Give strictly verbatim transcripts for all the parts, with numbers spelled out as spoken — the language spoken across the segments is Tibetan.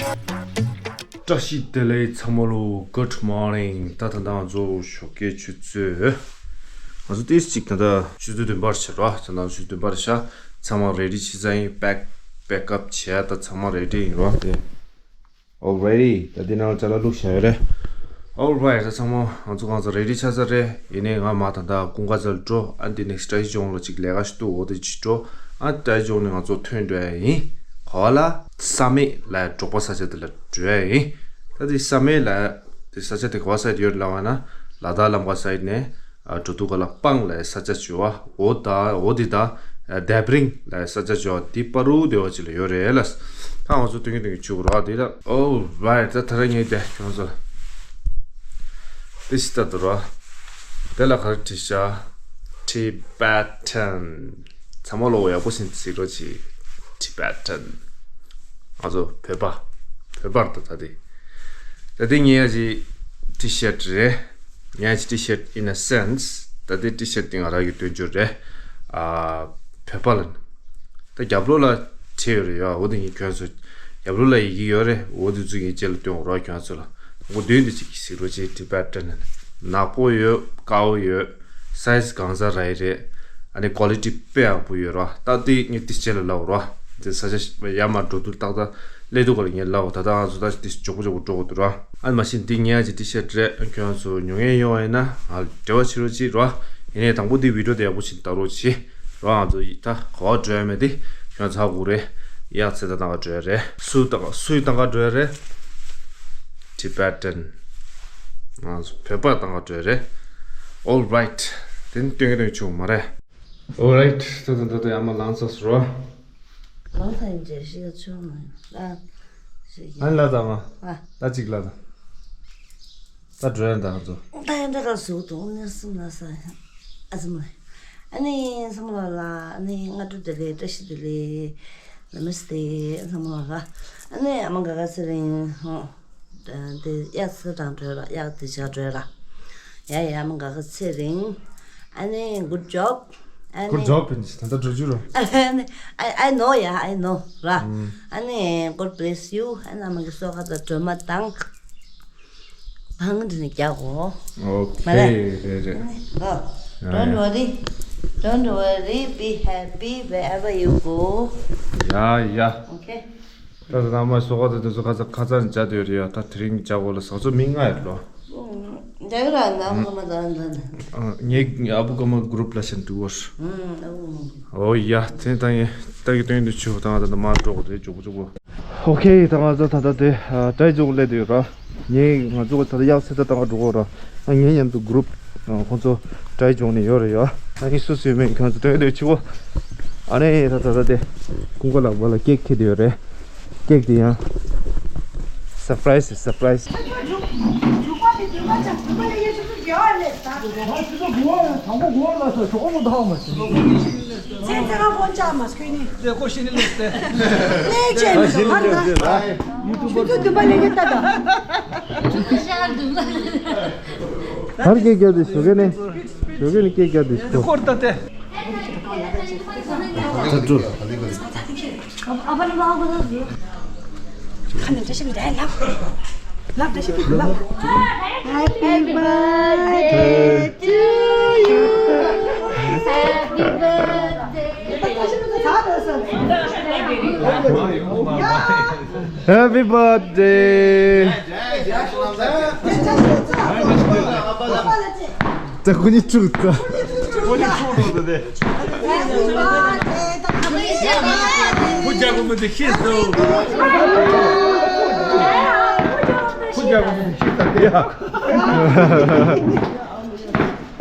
བཀྲ་ཤིས་བདེ་ལེགས་ཚང་མ་ལོ། Good morning. ད་ད་ལྟ་ང་ཚོ་ཞོགས་ཀའི་ཆུ་ཚོད། ང་ཚོ་ཏིས་གཅིག་ད་ལྟ་ཆུ་ཚོད་བདུན་པར་ཆགས་ར། ད་ལྟ་ཆུ་ཚོད་བདུན་པར་ཆགས། ཚང་མ་རེ་ཌི་བྱས་ཚར་ཡིན། པེག་པེག་ཨབ་བྱས། ད་ཚང་མ་རེ་ཌི་ཡིན་ར་དེ། Alrighty. ད་འདི་ནང་ལ་ཅ་ལག་བླུགས་བཞག་ཡོད་རེད། Alright. ད་ཚང་མ་ང་ཚོ་གང་ཚ་རེ་ཌི་ཆགས་ཚར་རེད། ཡིན་ནའི་ང་མ་ད་ལྟ་ཀུན་དགའ་རྩེ་ལ་འགྲོ། ཨ་འདི་ནེག་སི་ཊི་ཊའི་ཇོང་ལ་ཅིག་ལས་ཀ་ཞིག་འདུག་འོ་དེ་ཅིག་འགྲོ། ཨ་ཊའི་ཇོང་ནས་ང་ཚོ་ཐོན་འགྲོ་ཡ་ཡིན། ག་བ་ལ། ས་མེད་ལ་འབྲོག་པ་ས་ཆ་དེ་ལ་འགྲོ་ཡ་ཡིན། ད་འདི་ས་མེད་ལ་དེ་ས་ཆ་དེ་ག་བ་སའིཌ་ཡོད་ལབ་པ་ན། ལ་དྭགས་ལམ་ཁ་སའིཌ་ནས། ཨ་འགྲོ་དུས་ག་ལ་སྤང་ལ་ས་ཆ་བྱོས་བ། འོ་ད་འོ་དེ་ད། ཨ་དེབ་རིང་ལ་ས་ཆ་བྱོས་བ། དེ་པ་རུ་དེ་བ་ཅིག་ལ་ཡོད་རེད་ལ། ད་ང་ཚོ་སྟོན་གྱི་སྟོན་གྱི་བྱུག་རོགས་དེ་ད། Alright. ད་ད་ར་ངས་དེ་ཁྱོད་ཚོ་ལ་དེ་སི་ད་དུ་རོ། དེ་ལ་ག་རེ་བྲིས་ཤག Tibetan. ཚང་མ་ལོ་ཡག་པོ་ཞིག་གཟིགས་རོགས་གྱིས། Tibetan. ང་ཚོ་བོད་པ། བོད་པར་ད་ད་དེ། ད་དེ་ངའི་ཡ་ཅི་ཊི་ཤར་ཊི་རེད། ངའི་ཡ་ཅི་ཊི་ཤར་ཊི་in a sense. ད་དེ་ཊི་ཤར་ཊི་དེ་ང་རང་གི་སྟོན་རྒྱུ་རེད། ཨ་བོད་པ་ལ་ནི། ད་རྒྱབ་ལོགས་ལ་བྲིས་ཡོད་རེད་ཡ། འོ་དེ་ངས་ཁྱོད་ཚོ། རྒྱབ་ལོགས་ལ་ཡི་གེ་ཡོད་རེད། འོ་དེ་ཚོ་ངས་རྗེས་ལ་སྟོན་རོགས། ཁྱོད་ཚོ་ལ་འོ་དོན་དེ་ཅིག་གཟིགས་རོགས་གྱིས། Tibetan. ནག་པོ་ཡོད། དཀར་པོ་ཡོད། སའི་ཛི་གང་ས་ར་ཡི་རེད། ཨ་ནི་ཀོ་ལི་ཊི་དཔེ་ཡག་པོ་ཡོད་ར། ད་དེ་ངས་དེ་རྗེས་ལ་ལབ་ར། དེ་ས་ཆ་ཡར་མར་འགྲོ་དུས་ཏག་ཏག་སླེབས་དུས་ག་ལ་ངས་ལབ། ད་ད་ང་ཚོ་ད་དེ་མགྱོགས་པོ་མགྱོགས་པོ་འགྲོ་དགོས་འདུག་ར། ཨ་ནི་མ་གཞི་འདི་ངའི་ཡ་ཅི་ཊི་ཤར་ཊི་རེད། ཁྱོད་ཚོ་ཉོ་མཁན་ཡོང་བ་ཡིན་ན་ང་ལ་འབྲེལ་བ་བྱེད་རོགས་གྱིས་ར། ཡིན་ནའི་དང་པོ་འདི་བི་ཌི་ཡོ་དེ་ཡག་པོ་ཞིག་ལྟ་རོགས་གྱིས་ར། ང་ཚོ་ད་ག་པར་འགྲོ་ཡ་མེད་དེ་ཁྱོད་ཚོ་ཧ་གོ་རེད། གཡག་ཚེ་ད་ཏང་ག་འགྲོ་ཡ་རེད། སུའི་ཏང་ག་སུའི་ཏང་ག་འགྲོ་ཡ་རེད། Tibetan. ང་ཚོ་བོད་པ་ཏང་ག་འགྲོ་ཡ་རེད། Alright. དེ་ནི་སྟོན་གྱི་སྟོན་གྱི་བྱུང་མ་རེད། Alright. ད་ད་ད་ད་ཡར་མར་ལངས་ཚར་སོང་ར། ལངས་ཚར་ཡིན་ཅེས་ཤི་ག་ཆོག་མ་ཡིན་ཨ། ཤི་ག་ཨ་ནི་ལ་ད་མ། ཨ། ད་ཅིག་ལ་ད། ད་འགྲོ་ཡ་ད་ང་ཚོ། ད་ཡང་འདྲ་ག་ཟུག་དུ་ནི་སུ་ན་ས་ཡ། ཨ་ཙི་མ། ཨ་ནི་སམ་ལ་ལ་ཨ་ནི་སྔ་དྲོ་བདེ་ལེགས། བཀྲ་ཤིས་བདེ་ལེགས། Namaste. སམ་ལ་ལ། ཨ་ནི་ཨ་མ་ག་ག་ཚེ་རིང་ཧོ། དེ་གཡག་ཚེ་དང་འགྲོ་ཡ་ར། གཡག་དེ་ཆ་འགྲོ་ཡ་ར། ཡ་ཡ་ཨ་མ་ག་ག་ཚེ་རིང་། ཨ་ནི་good job. ཨ་ནི་Good job. ཕིན་ཅི་ད་ལྟ་འགྲོ་རྒྱུ་རོ། ཨ་ནི་I I know, yeah, I know ར། ཨ་ནི་God bless you. ཨ་ནི་ཨ་མ་གི་སོ་ཁ་ད་སྒྲོལ་མ་དང་། བང་འདི་ནས་རྒྱག་གོ། ཨོ་ཁེ། མ་རེད། རེད་རེད། ཨོ། ཡ་Don't ཡ། Worry. Don't worry. Be happy wherever you go. ཡ་ཡ། Okay. ད་ད་ནང་མ་སོ་ག་ད་དེ་ཚོ་ཁ་ཚ་ཁ་ཚ་ནས་བྱ་དེ་ཡོད་རེད་ཡ། ད་དེ་རིང་བྱ་གོ་ལ་ཟ་ཚོ་མི་ལྔ་ཡོད་ལོ། རྒྱག་ར་ནང་མ་ད་ད་ད། ངའི་ཨ་བུ་ཀ་མ་གུ་རུབ་ལ་ཤན་དུ་བར། ཨོ་ཡ། དེ་ད་ངས་ད་གི་དོན་དུ་ཆུ་ད་ད་ད་མ་འགྲོ་གོ་དེ་ཅུག་པོ་ཅུག་པོ། ཨོ་ཁེ། ད་ང་ཚོ་ད་ལྟ་དེ་ཨ་ཊའི་ཇོང་སླེབས་དུས་ར། ངས་ང་ཚོ་ད་ལྟ་གཡག་ཚེ་ད་ད་ག་འགྲོ་གོ་ར། ཨ་ངའི་མཉམ་དུ་གུ་རུབ་ཨ་ཁོང་ཚོ་ཊའི་ཇོང་ནས་ཡོད་རེད་ཡ། ཨ་ངའི་སུ་སུ་ཡོད་མེད་ཁྱོད་ཚོ་དོན་དུ་ཆུ་བོ། ཨ་ནི་ད་ད་ད་དེ་ཀུན་དགའ་ལགས་པ་ལ་ཀེག་ཁྱེར་དུ་ཡོད་རེད། ཀེག་དེ་ཡང་སར་པ་རའི་ཛི་སར་པ་རའི་ཛི། ཧར་ཀེག་རྒྱག་དེ་ཞོགས་ཀས་ནས། ཞོགས་ཀས་ནས་ཀེག་རྒྱག་དེ་ཞོགས། ད་འགྲོ། Happy birthday to you. Happy birthday. Happy birthday. ད་ཁོ་གཉིས་ཁྲུག་ད། ཁོ་གཉིས་ཁྲུག་འགྲོ་འདུག་སྟེ། ཁོ་རྒྱག་དགོས་མི་འདུག་ཤེས་སོང་། ཁོ་རྒྱག་དགོས་མི་འདུག་ཤེས་སོང་སྟེ་ཡ།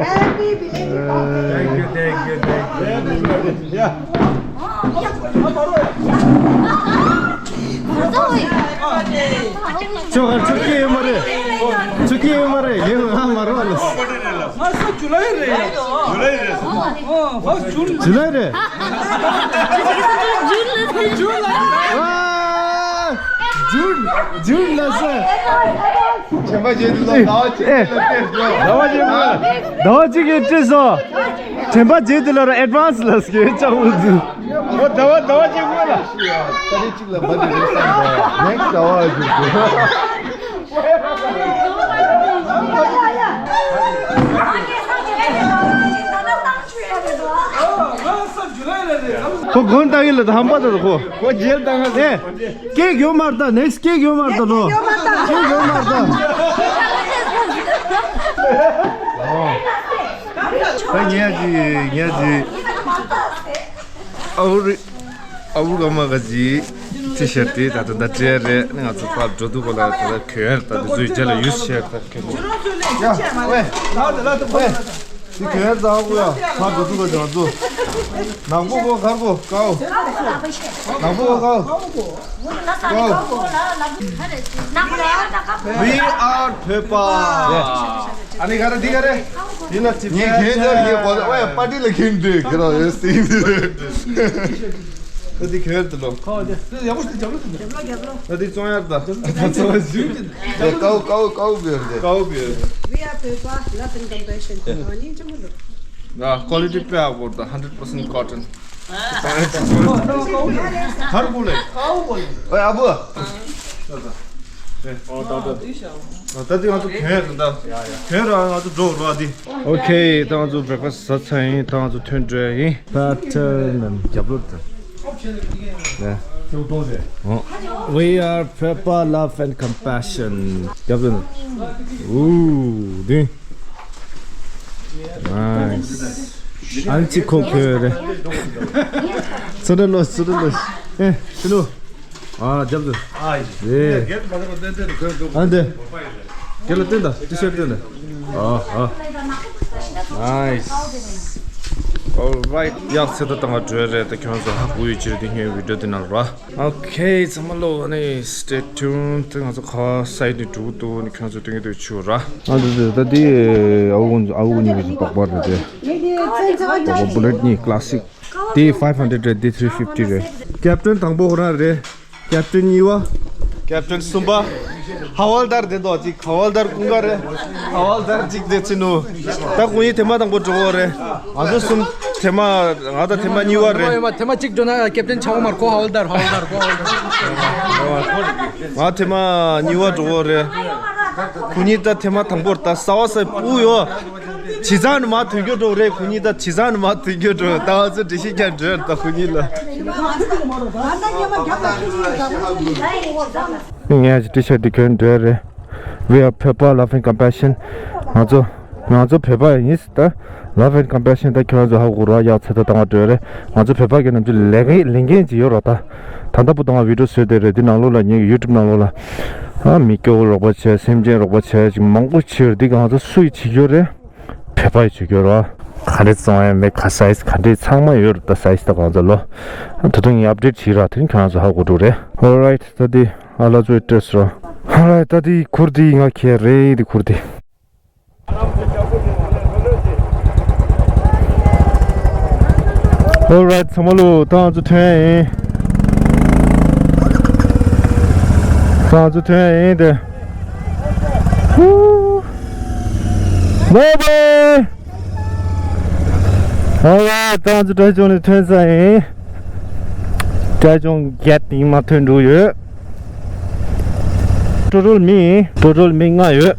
Happy belated birthday. Thank you, thank you, thank you. ཁྱོད་ཁ་ཆུ་སྐྱེས་ཡོད་མ་རེད། ཆུ་སྐྱེས་ཡོད་མ་རེད། ཡིན་ང་མ་རོགས་ལ། ང་ས་ཇུ་ལའི་རེད། ཇུ་ལའི་རེད། ཨོ་ཧ་ཇུན། ཇུ་ལའི་རེད། ཇུ་ལའི། ཨ། ཇུན། ཇུན་ལ་ས། ཁྲེན་པ་རྗེ་དེ་ལ་ཟླ་བ་གཅིག་ལ་སྟེར་ཤོག་ཟླ་བ་གཅིག་ལ་ཟླ་བ་གཅིག་གིས་སྤྲད་སོང་། ཁྲེན་པ་རྗེ་དེ་ལ་ར་ཨེཌ་ཝན་སི་ལ་སྐྱེས་ཅག་འུ་ཚུ། ཨོ་ཟླ་བ་ཟླ་བ་གཅིག་སྔོན་ལ། ཏ་རིག་གཅིག་ལ་བར་ཐི་ཌེ་རེད་བསམ་པ། ནེག་སི་ཊི་ཟླ་བ་ལ་བསྒྱུར་དགོས། ཁོ་དགོན་བཏང་གི་ལ་ད་ཧམ་པ་ད་ཁོ། ཁོ་རྗེས་བཏང་ང་ཟེར། ཀེག་ཡོད་མ་རེད་ད། ནེག་སི་ཊི་ཀེག་ཡོད་མ་རེད་ད་ལོ། ཀེག་ཡོད་མ་རེད་ད། ད་ཉལ་གྱི་ཉལ་གྱི། ཨ་བུ་རི། ཨ་བུ་ག་མ་ག་ཅི། ཅི་ཤར་ཏེ་ད་ད་ད་བྲེལ་རེད། ང་ཚོ་ཕར་འགྲོ་དུས་ག་ལ་ད་ད་གྱོན་ད་དེ་ཚོའི་རྗེས་ལ་ཡུས་ཤར་ད་གྱོན། ཡ་ཝེ། ཝེ། དེ་གྱོན་ཙང་གོ་ཡ། ཕར་འགྲོ་དུས་ག་ང་ཚོ། ནག་པོ་གོ་གར་གོ་ཀའོ། ནག་པོ་གོ་ཀའོ། ཀའོ། We are བོད་པ། ཨ་ནི་ག་རེ་འདི་ག་རེ། འདི་ལ་ཅི་ངས་ཁྱེད་ཚོར་ངས་གོ་ཨོ་ཡ་པར་ཊི་ལ་ཁྱེད་འདུག་ཁྱེད་རང་ཡོད་སྲིད་འདུག་ད་འདི་ཁྱོད་འདི་ལོ། ཁོ་འདི་ཡག་པོ་ཞིག་རྒྱབ་ལོ་ཞིག་རྒྱབ་ལོ་རྒྱབ་ལོ། ད་འདི་བཙོང་ཡག་ད་བཙོང་བ་ཞིག་ཀའོ་ཀའོ་ཀའོ་བེར་འདི་ཀའོ་བེར། We are བོད་པ love and compassion. ཨ་ནི་ཅི་མོ་འདུག་ན་ཀོ་ལི་ཊི་དཔེ་ཡག་པོ་ད་ཧན་ཌེཌ་པར་སེན་ཊི་ཀོ་ཊོན། ཧར་གུ་ལེ། ཨོ་ཡ་ཨ་བུ། ད་དེ་ང་ཚོ་གྱོན་རེད་ད། གྱོན་ར་ང་ཚོ་འགྲོ་རོགས་ཨ་དེ། ཨོ་ཁེ། ད་ང་ཚོ་བྷེར་ཁ་སི་ཟ་ཚར་ཡིན། ད་ང་ཚོ་ཐོན་འགྲོ་ཡིན། པ་ཊར་ནམ་རྒྱབ་ལོག་ད། We are བོད་པ love and compassion. རྒྱབ་ལོག་ད། ཨུ་དེ། Nice. ཨན་ཅི་ཁོ་ཁོ་རེད། ཚོ་ད་ལོ་ཚོ་ད་ལོ། ཨེ་ཚོ་ལོ། ཨ་རྒྱབ་ཏུ། ཨ་ཡེ། ཨ་འདི། དེ་ལ་སྟོན་ད། ཊི་ཤར་ཊི་སྟོན་ད། ཨ་ཨ། Nice. Alright. ཡག་ཚེ་ད་བཏང་བ་འགྲོ་རེད། ད་ཁྱོད་ཚོ་ཧ་གོ་ཡོད་ཕྱིར་དེ་སྔོན་བི་ཌི་ཡོ་དེ་ནང་ར། Okay ཚང་མ་ལོ་ནི་stay tuned. ད་ང་ཚོ་ཁ་སའི་ནས་འགྲོ་འདུག་ནི་ཁྱོད་ཚོ་སྟོན་གྱི་འདུག་ཆུ་ར། ཨ་འདི་འདི་ད་འདི་ཨ་བུ་ཨ་བུ་གཉིས་ཀྱི་སྦག་སྦག་རེད་དེ། སྦག་སྦག་བུ་ལེཊ་གཉིས་ཀ་ལ་སིག་དེ་ཕའིབ་ཧན་ཌེཌ་རེད། དེ་ཐི་རི་ཕིབ་ཊི་རེད། ཀེབ་ཊན་དང་པོ་ཁོ་རང་རེད། ཀེབ་ཊན་གཉིས་པ། ཀེབ་ཊན་གསུམ་པ། ཧ་ཝལ་དར་དེ་འདུག་ཅིག་ཧ་ཝལ་དར་ཀུན་དགའ་རེད། ཧ་ཝལ་དར་གཅིག་དེ་ཚི་ནུ། ད་ཁོ་གཉིས་ཐེངས་མ་དང་པོ་འགྲོ་གོ་རེད། ང་ཚོ་གསུམ་ཐེངས་མ་ང་ད་ཐེངས་མ་གཉིས་པ་རེད། ཐེངས་མ་གཅིག་འགྲོ་ན་ཀེབ་ཊན་ཆགས་མ་རེད། ཁོ་ཧ་ཝལ་དར་ཧ་ཝལ་དར་ཁོ་ཧ་ཝལ་དར། ང་ཐེངས་མ་གཉིས་པ་འགྲོ་གོ་རེད། ཁོ་གཉིས་ད་ཐེངས་མ་དང་པོ་རེད། ད་གསར་པ་གསར་པ་ཡོད། བྱས་ཙང་ནི་མ་ཐོན་རྒྱུ་འགྲོ་རེད། ཁོ་གཉིས་ད་བྱས་ཙང་ནི་མ་ཐོན་རྒྱུ་འགྲོ། ད་ང་ཚོ་འགྲེལ་བཤད་རྒྱག་འགྲོ་ད་ཁོ་གཉིས་ལ། ངས་ཊི་ཤར་ཊི་འདི་གྱོན་འགྲོ་རེད། We are བོད་པ love and compassion. ང་ཚོ་ང་ཚོ་བོད་པ་ཡིན་ད། Love and compassion ད་ཁྱོད་ཚོ་ཧ་གོ་ར། ཡག་ཚེ་ད་བཏང་བ་འགྲོ་རེད། ང་ཚོ་བོད་པ་གི་ནམ་རྒྱུན་ལས་འགན་ལས་འགན་ཅིག་ཡོད་ར་ད། ད་ལྟ་བུ་དང་བི་ཌི་ཡོ་བཟོས་བསྡད་རེད། འདི་ནང་ལོགས་ལ་ངེད་ཀྱི་ཡུ་ཊུབ་ནང་ལོགས་ལ། ཨ་མི་སྐྱོ་བོ་རོགས་པ་བྱས། སེམས་ཅན་རོགས་པ་བྱས་ཅིག་མང་པོ་བྱས་རེད། འདི་ག་ང་ཚོ་སུ་ཡིས་བྱེད་རྒྱུ་རེད། བོད་པ་ཡིས་བྱེད་རྒྱུ་རེད། ག་རེ་བཙོང་ཡ་མེད་ག་སའི་ཛི་ག་འདྲས་ཚང་མ་ཡོད་རེད་ད། སའི་ཛི་ད་གང་ཚ་ལོ། ད་དུང་ངས་ཨབ་ཌེཊ་བྱེད་ར། དེ་རིང་ཁྱོད་རང་ཚོ་ཧ་གོ་འགྲོ་རེད། Alright ད་འདི་ཨ་ལ་ཚོའི་ཌེ་རེས་ར། Alright ད་འདི་གུར་འདི་ང་ཁྱེར་རེད། འདི་གུར་འདི། Alright ཚང་མ་ལོ། ད་ང་ཚོ་ཐོན་ཡ་ཡིན། ད་ང་ཚོ་ཐོན་ཡ་ཡིན་ད། Bye bye. Alright ད་ང་ཚོ་ཊའེ་ཅུང་ནས་ཐོན་ཚར་ཡིན། ཊའེ་ཅུང་གེ་ཊི་ནས་མར་ཐོན་འགྲོ་ཡོད། ཊོ་ཊལ་མི་ཊོ་ཊལ་མི་ལྔ་ཡོད།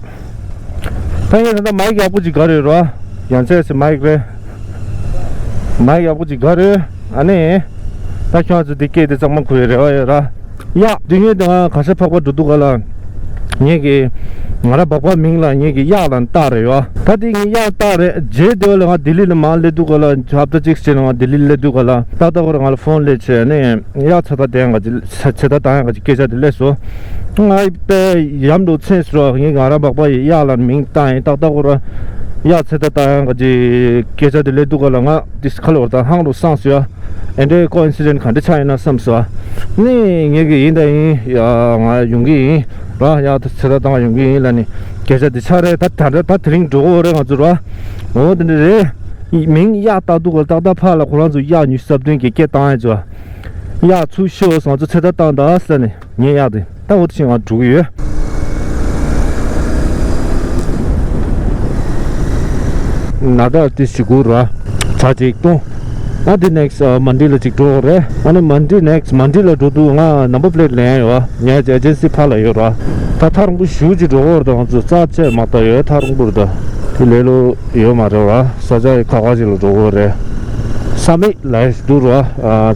ད་ངས་ད་ལྟ་མའིག་ཡག་པོ་ཅིག་དགའ་རེད་རོ། ཡང་ཆེ་སི་མའིག་རེད། མའིག་ཡག་པོ་ཅིག་དགའ་རེད། ཨ་ནི། ད་ཁྱོད་ཚོ་འདི་སྐད་དེ་གཙང་མ་གོ་ཡི་རེད་བ་ཡོད་ར། ཡག་དུས་ངས་ད་ང་ག་ས་ཕག་པ་འགྲོ་དུས་ག་ལ། ངས་ཀྱི། ང་ར་སྦག་སྦག་མིང་ལ་ངས་ཀྱི་གཡག་ལ་བཏགས་རེད་བ། ད་དེ་ངས་གཡག་བཏགས་རེད། རྗེས་དེ་བ་ལ་ང་ལྡི་ལི་ལ་མར་སླེབས་དུས་ག་ལ་ཧབ་ཏ་གཅིག་རྗེས་ལ་ང་ལྡི་ལི་སླེབས་དུས་ག་ལ་ཏག་ཏག་ཁོ་ར་ང་ལ་ཕོན་སླེབས་བྱས་ནས་གཡག་ཚོད་ལྟ་བསྡད་ཡ་ག་ཅིག་ཚོད་ལྟ་བཏང་ཡ་ག་ཅིག་སྐད་ཆ་དེ་སླེབས་སོང་། ང་དཔེ་ཡམ་འགྲོ་ཚེ་སོ་ངས་ང་ར་སྦག་སྦག་ཡི་གཡག་ལ་མིང་བཏགས་ཡིན། ཏག་ཏག་ཁོ་ར་གཡག་ཚོད་ལྟ་བཏང་ཡ་ག་ཅིག་སྐད་ཆ་དེ་སླེབས་དུས་ག་ལ་ང་དེ་ཁ་ལོ་བར་ད་ཧང་རུ་སངས་སོ་ཡ། ཨེ་འདྲའི་ཀོ་ཨིན་སི་ཌེན་ཊི་ག་འདྲ་ཆགས་ཡོད་ན་བསམ་སོང་། ནི་ངེད་ཀྱི་ཡིན་ད་ཡིན་ཡ་ང་ཡོང་གི་ཡིན་ར། ཡ་ད་ཚོད་ལྟ་བཏང་ཡོང་གི་ཡིན་ལ་ནི་སྐད་ཆ་འདི་ཆགས་རེད། ད་ད་ད་དེ་རིང་འགྲོ་གི་རེད་ང་ཚོ་ར། འོ་དེ་འདྲ་རེད། མིང་གཡག་བཏགས་དུས་ག་ལ་ཏག་ཏག་ཕར་ལ་ཁོ་རང་ཚོ་གཡག་ཉུལ་ས་བདུན་གྱི་སྐད་བཏང་ཡ་ཚོ། གཡག་ཚུར་ཤོག་ང་ཚོ་ཚོད་ལྟ་བཏང་ད་ཟེར་ནས་ངས་གཡག་དེ་ད་འོ་དེ་བཞིན་ང་འགྲོ་གི་ཡོད། ན་ད་དེ་ཞིག་གུ་ར། ཚ་ཅིག་གཏོང་། ཨ་འདི་ནེག་སི་མན་ཌི་ལ་ཅིག་འགྲོ་དགོས་རེད། ཨ་ནི་མན་ཌི་ནེག་སི་མན་ཌི་ལ་འགྲོ་དུས་ང་ནམ་བར་པི་ལེ་ཊི་ལེན་ཡོད། ངའི་ཨེ་ཇེན་སི་ཕར་ལ་ཡོད་ར། ད་ཐག་རིང་པོ་ཞེ་ཅིག་འགྲོ་དགོས་རེད། ད་ང་ཚོ་རྩ་ཆེ་མ་ལྟ་ཡོད། ཐག་རིང་པོ་རེད། ད་དེ་ལས་སླ་པོ་ཡོད་མ་རེད་ར། ས་ཆ་ཁག་ཁག་ཅིག་ལ་འགྲོ་དགོས་རེད། ས་མིག་ལ་འདུག་ར།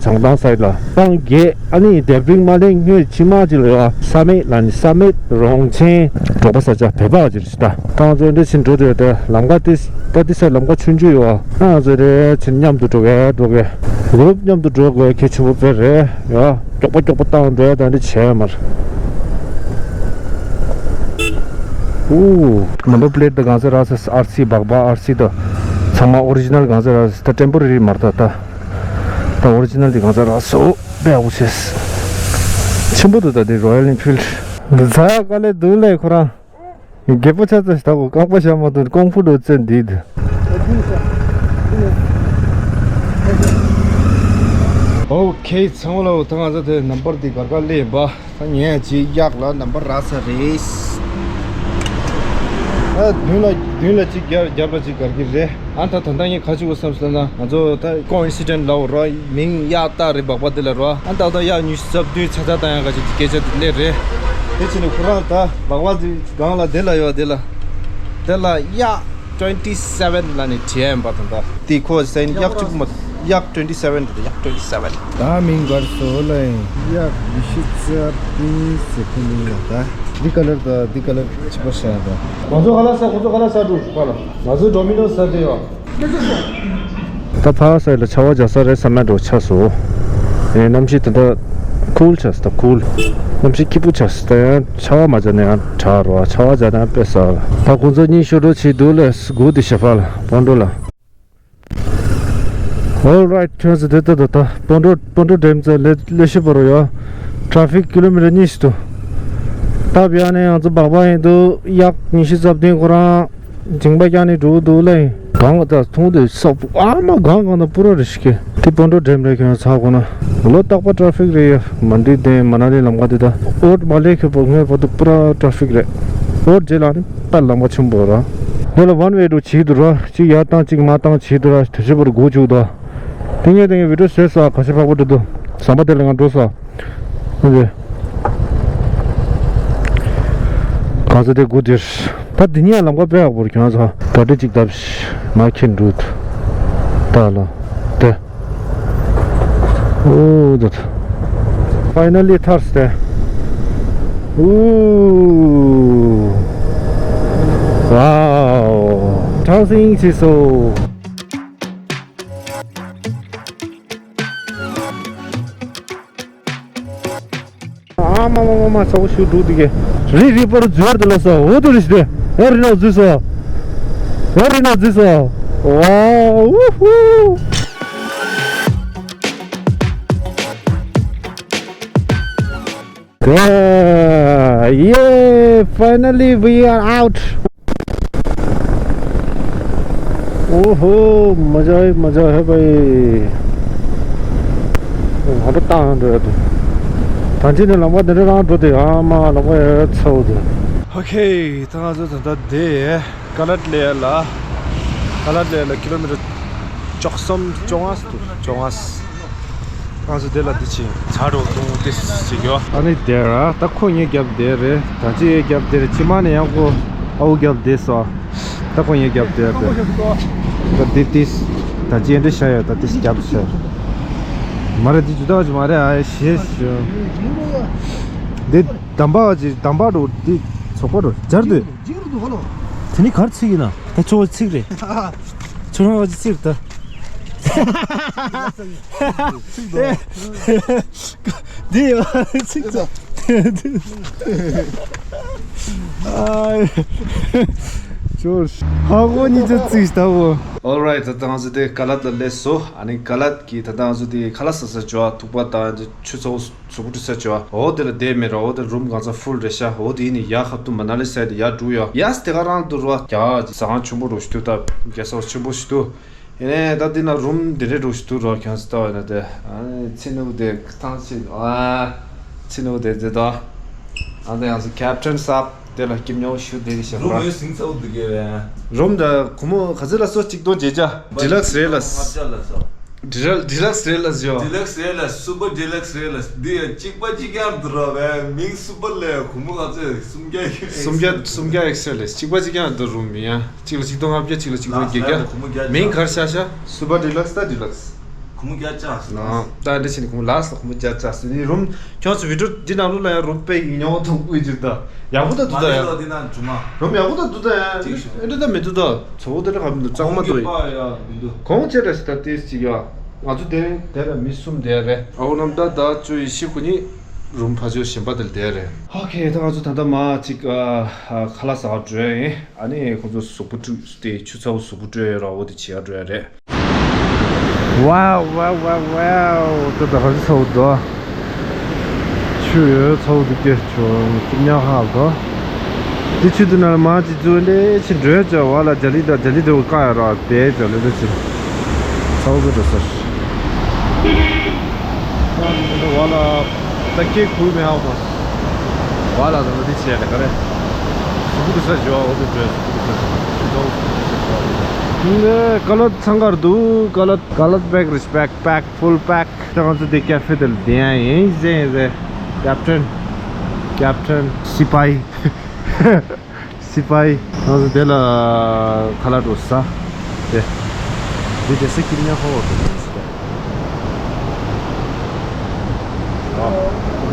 བྱང་ཐང་སའིཌ་ལ་སྤང་རྒྱས། ཨ་ནི་དེ་པིང་མ་ལེན་སྔོན་ཕྱི་མ་ཅིག་ལ་ཡོད། ས་མིག་ལ་ནི་ས་མིག་རོང་ཆེན་འབྲོག་པ་ས་ཆ་བོད་པ་ཅིག་རེད། ད་ང་ཚོ་འདི་ཕྱིན་འགྲོ་དུས་ད་ལམ་ཁ་དེ་ད་དེ་སའི་ལམ་ཁ་ཆུང་ཆུང་ཡོད། ང་ཚོ་དེ་ཕྱིན་མཉམ་དུ་འགྲོ་གི་འགྲོ་གི་རུབ་མཉམ་དུ་འགྲོ་དགོས་གལ་ཆེན་པོ་དཔེ་རེད་ཡ། མགྱོགས་པོ་མགྱོགས་པོ་བཏང་འགྲོ་ཡ་ད་འདི་བྱས་མར། ཨུ། ནམ་བར་པི་ལེ་ཊི་ད་གང་ས་རག་སོང་། ཨར་སི་སྦག་སྦག་ཨར་སི་ད་ཚང་མ་ཨོ་རི་ཇི་ནལ་གང་ས་རག་སོང་། ད་ཊེམ་པོ་ར་རི་མ་རེད། ད་ད་ད་ཨོ་རི་ཇི་ནལ་དེ་གང་ས་རག་སོང་། དཔེ་ཡག་པོ་བྱས། ཆེན་པོ་འདུག་ད་དེ་རོ་ཡལ་ཨེན་ཕིལ་ཌི། འདི་ཚ་དཀའ་ལས་འདུག་ལས་ཁོ་རང་། རྒད་པོ་ཆགས་ཚར་ཞིག་ད་གོ་རྐང་པ་བཞག་མ་ཐུབ། ཀོང་ཕུ་ལོ་ཙེ་འདི་འདི། ཨོ་ཁེ། ཚང་མ་ལ་ད་ང་ཚོ་དེ་ནམ་བར་འདི་གར་གར་སླེབས་ཡིན་པ། ད་ངས་ཅིག་གཡག་ལ་ནམ་བར་རག་ས་རེད། ཨ་མདུན་ལ་མདུན་ལ་ཅིག་རྒྱབ་རྒྱབ་ལ་ཅིག་གར་གི་རེད། ཨ་ད་ད་ལྟ་ངས་ག་ཅིག་འོ་བསམ་སོང་ན་ང་ཚོ་ད་ཀོ་ཨིན་སི་ཌེན་ཊི་ལབ་རོ། མིང་གཡག་སྟག་རི་སྦག་སྦག་དེ་ལ་རོ། ཨ་ད་ད་གཡག་ཉི་ཤུ་རྩ་བདུན་ཚ་ཚ་བཏང་ཡག་ག་ཅིག་སྐད་ཆ་དེ་སླེབས་རེད། དེ་ཕྱིན་ནས་ཁོ་རང་ད་སྦག་སྦག་དེ་སྒང་ལ་དེ་ལ་ཡོད། དེ་ལ་དེ་ལ་གཡག་ཊུ་ཝེན་ཊི་སེ་ཝེན་ལབ་ནས་བྲིས་ཡིན་པ་དང་། ད་དེ་ཁོ་ཟེར་གཡག་གཅིག་པུ་མ། གཡག་ཊུ་ཝེན་ཊི་སེ་ཝེན་རེད། གཡག་ཊུ་ཝེན་ཊི་སེ་ཝེན། ད་མིང་གར་སོ་ལ་ཡིན། གཡག་ཉི་ཤུ་རྩ་བདུན་ཟེར་ཁོ་མིང་ལ་ད། འདི་ཀ་ལར་ད་འདི་ཀ་ལར་ཆི་པ་ཤ་ད། ང་ཚོ་ག་ལ་ས། ཁོ་ཚོ་ག་ལ་ས་འགྲོ་ག་ལ། ང་ཚོ་ཌོ་མི་ནོ་ས་དེ་ཡོད། ད་ཕ་ས་ལ་ཆར་པ་རྒྱག་ས་རེད་བསམ་ན་འགྲོ་ཆགས་སོང་། ཨེ་གནམ་གཤིས་ད་ལྟ་ཀུལ་ཆགས་སོང་། ད་ཀུལ། གནམ་གཤིས་སྐྱིད་པོ་ཆགས་སོང་། ད་ཡང་ཆར་པ་མ་རྒྱག་ན་ཡང་དྲག་རོ། ཆར་པ་རྒྱག་ན་དཔེ་ཟ་ལ། ད་ཁོང་ཚོ་གཉིས་ཤོར་འགྲོ་བྱེད་འདུག་ལས་སྒུག་དེ་ཞབས་ལ་སྤོན་འགྲོ་ལ། Alright ཁྱོད་ཚོ་དེ་ལྟ་ད་ད་སྤོན་འགྲོ་སྤོན་འགྲོ་འགྲེམས་ཚོ་ལེ་ལེ་ཤི་པ་རོ་ཡོ། ཊ་ཕིག་ཀི་ལོ་མི་ཊར་གཉིས་ཤིག་འདུག་ད་བྱས་ན་ང་ཚོ་སྦག་སྦག་ཡིན་འདུག་གཡག་ཉི་ཤུ་རྩ་བདུན་ཁོ་རང་མཇིང་པ་བརྐྱངས་ནས་འགྲོ་འདུག་ལ་ཡིན། གངས་ད་མཐོང་དུས་ས་ཨ་མ་གངས་གངས་ད་སྤུ་ར་རེ་ཞིག་གི་དེ་སྤོན་འགྲོ་འགྲེམས་རེད། ཁྱོད་ཚོ་གོ་ན་ལོ་རྟག་པ་ཊ་ཕིག་རེད་ཡ། མན་ཌི་དེ་མ་ན་ལི་ལམ་ཁ་དེ་ད་ཨོ་ཊ་མ་ལེ་ཁེ་པོ་སྔོན་པོ་དུ་སྤུ་ར་ཊ་ཕིག་རེད། ཨོ་ཊ་རྗེས་ལ་ནི་ད་ལམ་ཁ་ཆེན་པོ་ར། དེ་ལ་ཝན་ཝེ་འགྲོ་བྱེད་འདུག་ར། གཅིག་ཡར་བཏང་གཅིག་མར་བཏང་བྱེད་འདུག་ར། དེ་ཕྱི་པར་སྒུག་བཅུག་ད། དེ་ངས་དེ་ངས་བི་ཌིའོ་བཟོས་ས་ག་ཤ་ཕག་པོ་འགྲོ་འདུག་ཟམ་པ་དེ་ལ་ང་འགྲོ་ས། ཨོ་ཀེ། གང་ས་དེ་སྒུག་དེར། ད་འདི་ཉིད་ལམ་ཁ་དཔེ་ཡག་པོ་རེད། ཁྱོད་ཚོ་ག་འདྲ་ཅིག་བརྡབ་ཤིག་མ་ཁྱེར་འགྲོ། ད་ལ་དེ། ཨོ་ད། Finally ཐར་སྟེ། ཨོ། Wow གྲང་སིང་བྱེད་སོ། ཨ་མ་མ་མ་མ་ཚ་བོ་ཞུ་འགྲོ་དེ་གེ། རི་རི་པར་འཛུལ་བར་དུ་ལ་སོ། འོ་དུ་རི་ཞི་དེ། འོ་རི་ནག་འཛུལ་སོ། འོ་རི་ནག་འཛུལ་སོ། Wow ཝུ་ཧུ། Yeah, finally we are out. ཨོ་ཧོ། མ་ཇ་ཧེ་མ་ཇ་ཧེ་བྷའི། ང་འགྲོ་བཏང་འགྲོ་ཡ་དུ། ད་ཅི་ནས་ལམ་ཁ་འདི་འདྲ་རང་འགྲོ་དེ་ཨ་མ་ལམ་ཁ་ཡ་ཚ་བོ་དེ། ཨོ་ཁེ། ད་ང་ཚོ་ད་ལྟ་དེ་ཀ་ལད་ལེ་ལ། ཀ་ལད་ལེ་ལ་ཀི་ལོ་མི་ཊར་བཅུ་གསུམ་བཅོ་ལྔ་འདུག་བཅོ་ལྔ། ང་ཚོ་དེ་ལ་འདི་ཕྱིན་ཚ་འགྲོ་འདུག་དེ་ཞིག་ཡོད། ཨ་ནི་དེ་ར་ད་ཁོ་ངའི་རྒྱབ་དེ་རེད། ད་ཅི་ཡའི་རྒྱབ་དེ་རེད། ཕྱི་མ་ནས་ཡང་ཁོ་ཨའུ་རྒྱབ་དེ་སོ། ད་ཁོ་ངའི་རྒྱབ་དེ་རེད། ད་དེ་དེ་ད་ཅི་ཡན་འདྲི་ཤ་ཡོད། ད་དེ་རྒྱབ་ཤ་མ་རེད། དེ་ཇུ་ད་ཅི་མ་རེད། ཨ་ཤེས་ཤོ། དེ་དམ་པ་ཅི་དམ་པ་འགྲོ་དེ་ཚོགས་པ་འགྲོ་སྦྱར་དུས། དེ་ནི་གར་ཚིག་ཡིན་ན་ད་ཆོ་ཚིག་རེད། ཆོ་རང་ཚིག་ད། འདི་ཡོད་ཚིག་ད། ཨ་ཆོ་ཧ་གོ་ནི་ཚོ་ཚིག་ད་བོ། Alright ད་ང་ཚོ་དེ་ཀ་ལད་ལ་སླེབས་སོ། ཨ་ནི་ཀ་ལད་ཀྱི་ད་ང་ཚོ་དེ་ཁ་ལག་ཟ་ས་ཅོ་ཐུག་པ་དང་ཆུ་ཚོད། གཟུགས་པོ་འཁྲུད་ས་བྱས་པ། འོ་དེ་ལ་བསྡད་མེད་ར། འོ་དེ་རུམ་གང་ཚ་ཕུལ་རེད་ཤག་འོ་དེ་ཡིན་ནི་ཡར་ཁ་ཐུག་མ་ན་ལི་སའི་དེ་ཡར་འགྲོ་ཡོད། ཡ་དེ་ག་རང་འདུག་ར། རྒྱ་ཟ་ཁང་ཆེན་པོ་རུ་ཞིག་འདུག་ད་རྒྱ་ས་ཆེན་པོ་ཞིག་འདུག་ཡིན་ནའི་ད་འདི་ན་རུམ་འདི་འདྲའི་རུ་ཞིག་འདུག་ར། ཁྱོད་ཚོ་ལྟ་བ་ཡིན་ན་དེ་ཚི་ནུ་དེ་ཐང་ཆེ་ཨ་ཚི་ནུ་དེ་དེ་ད་ཨ་ད་ཡང་སུ་ཁེབ་ཊན་སབ་དེ་ལ་སྐྱིད་ཉོ་ཞུ་དེ་གི་ཤག་ར། རུམ་ཟིང་ཚ་བོ་འདུག་གི་རུམ་ད་ཁོ་མོ་ག་ཚོད་ལ་སོ་གཅིག་སྟོང་བརྒྱད་བརྒྱ་ཌི་ལགས་རེད་ལ། ལྔ་བརྒྱ་ལ་སོ། ཌི་ལག་ཌི་ལག་སི་རེད་ལ་ཟེར། ཌི་ལག་སི་རེད་ལ། སུ་པར་ཌི་ལག་སི་རེད་ལ། འདི་ཡང་གཅིག་པ་གཅིག་རྐྱང་འདུག་ར་བས། མིང་སུ་པར་ལས་སྒོར་མོ་ག་ཚོད་སུམ་བརྒྱ་ཡིན། སུམ་བརྒྱ་སུམ་བརྒྱ་ཨེག་སི་ཨེལ་ལས་གཅིག་པ་གཅིག་རྐྱང་འདུག་རུམ་མི་ཡ། གཅིག་ལ་ཆིག་སྟོང་ལྔ་བརྒྱ། གཅིག་ལ་ཆིག་སྟོང་བརྒྱད་བརྒྱ། མིང་གར་ཤ་ཤ། སུ་པར་ཌི་ལག་སི་ད་ཌི་ལག་སི། སྒོར་མོ་བརྒྱ་ཆགས་སོང་། ད་འདྲ་བྱས་ནས་སྒོར་མོ་ལགས་སོ། སྒོར་མོ་བརྒྱ་ཆགས་སོང་ནི་རུམ། ཁྱོད་ཚོ་བི་ཌིའོ་འདི་ནང་ལོགས་ལ་ཡང་རུམ་དཔེ་ཡིན་ཉོག་མཐོང་དགོས་ཅིག་ད། ཡག་པོ་ད་འདུག་ད་ཡ། མ་ལས་ལོ་འདི་ནང་འགྲོ་མ། རུམ་ཡག་པོ་ད་འདུག་ད་ཡ། ཅིག་ཞུ། ཨེ་འདྲ་ད་མི་འདུག་ད། ཚོ་བོ་དེ་འདྲ་ག་མི་འདུག་གཙང་མ་འདུག་ཡ། གོང་ཆེ་འདྲ་ཞིག་ད་ཏིས་ཅིག་ཡ། ང་ཚོ་དེ་རིང་དེ་ལ་མི་གསུམ་དེ་རེད། ཨའོ་རྣམ་ད་ད་བཅུ་ཡི་ཤི་ཁུ་གཉིས་རུམ་ཕ་ཇོ་གཞན་པ་དེ་ལ་དེ་རེད། ཨོ་ཁེ། ད་ང་ཚོ་ད་ལྟ་མ་ཅིག་ཁ་ལག་ཟ་བར་འགྲོ་ཡ་ཡིན། ཨ་ནི་ཁོང་ཚོ་གཟུགས་པོ་བཀྲུས་ཏེ་ཆུ་ཚ་བོ་གཟུགས་པོ་བཀྲུས་ཡ་ར་འོ་དེ་བྱེད་ཡ་འགྲོ་ཡ་རེད། Wow, wow, wow, wow. ད་ད་ག་ཚོད་ཚ་བོ་འདུག་ཆུ་ཡོད་ཚ་བོ་འདུག་སྐྱེ་ཆུ་སྐྱིབ་ཉག་ཧ་ལ་དོ། དེ་ཆུ་དེ་ན་ལ་མ་ཅི་ཚུ་འདྲེ་ཆི་འགྲོས་ཅ་བ་ལ་ཇ་ལི་ད་ཇ་ལི་དེ་བ་ཀ་ཡ་ར་དེ་ཇ་ལི་དེ་ཆི་ཚ་བོ་གི་འགྲོ་ས་ཤི། བ་ལ་ད་སྐྱེ་ཁུལ་མེ་ཧ་བ་བ་ལ་ད་ད་དེ་ཆི་ཡ་ད་ག་རེ་སུ་གུ་དུ་ས་ཇོ་བ་འོ་དེ་འགྲོས་སུ་གུ་དུ་ས་ཆུ་ཚ་བོ་སུ་གུ་དུ་ས་ཇོ་བ་འོ་དེ། ཀ་ལོད་ཚང་གར་འདུག་ཀ་ལོད་ཀ་ལོད་བེག་རིས་བེག་བེག་ཕུལ་བེག་ད་ང་ཚོ་དེ་ཀེ་ཧྥེ་དེ་ལ་བསྡད་ཡ་ཡིན་ཟེར་ཟེར། ཀེབ་ཊན། ཀེབ་ཊན། སི་པའི། སི་པའི། ང་ཚོ་དེ་ལ་ཁ་ལག་འགྲོ་ས། དེ། འདི་དེ་སེ་ཀིམ་ཉ་ཧོ་འགྲོ་ས།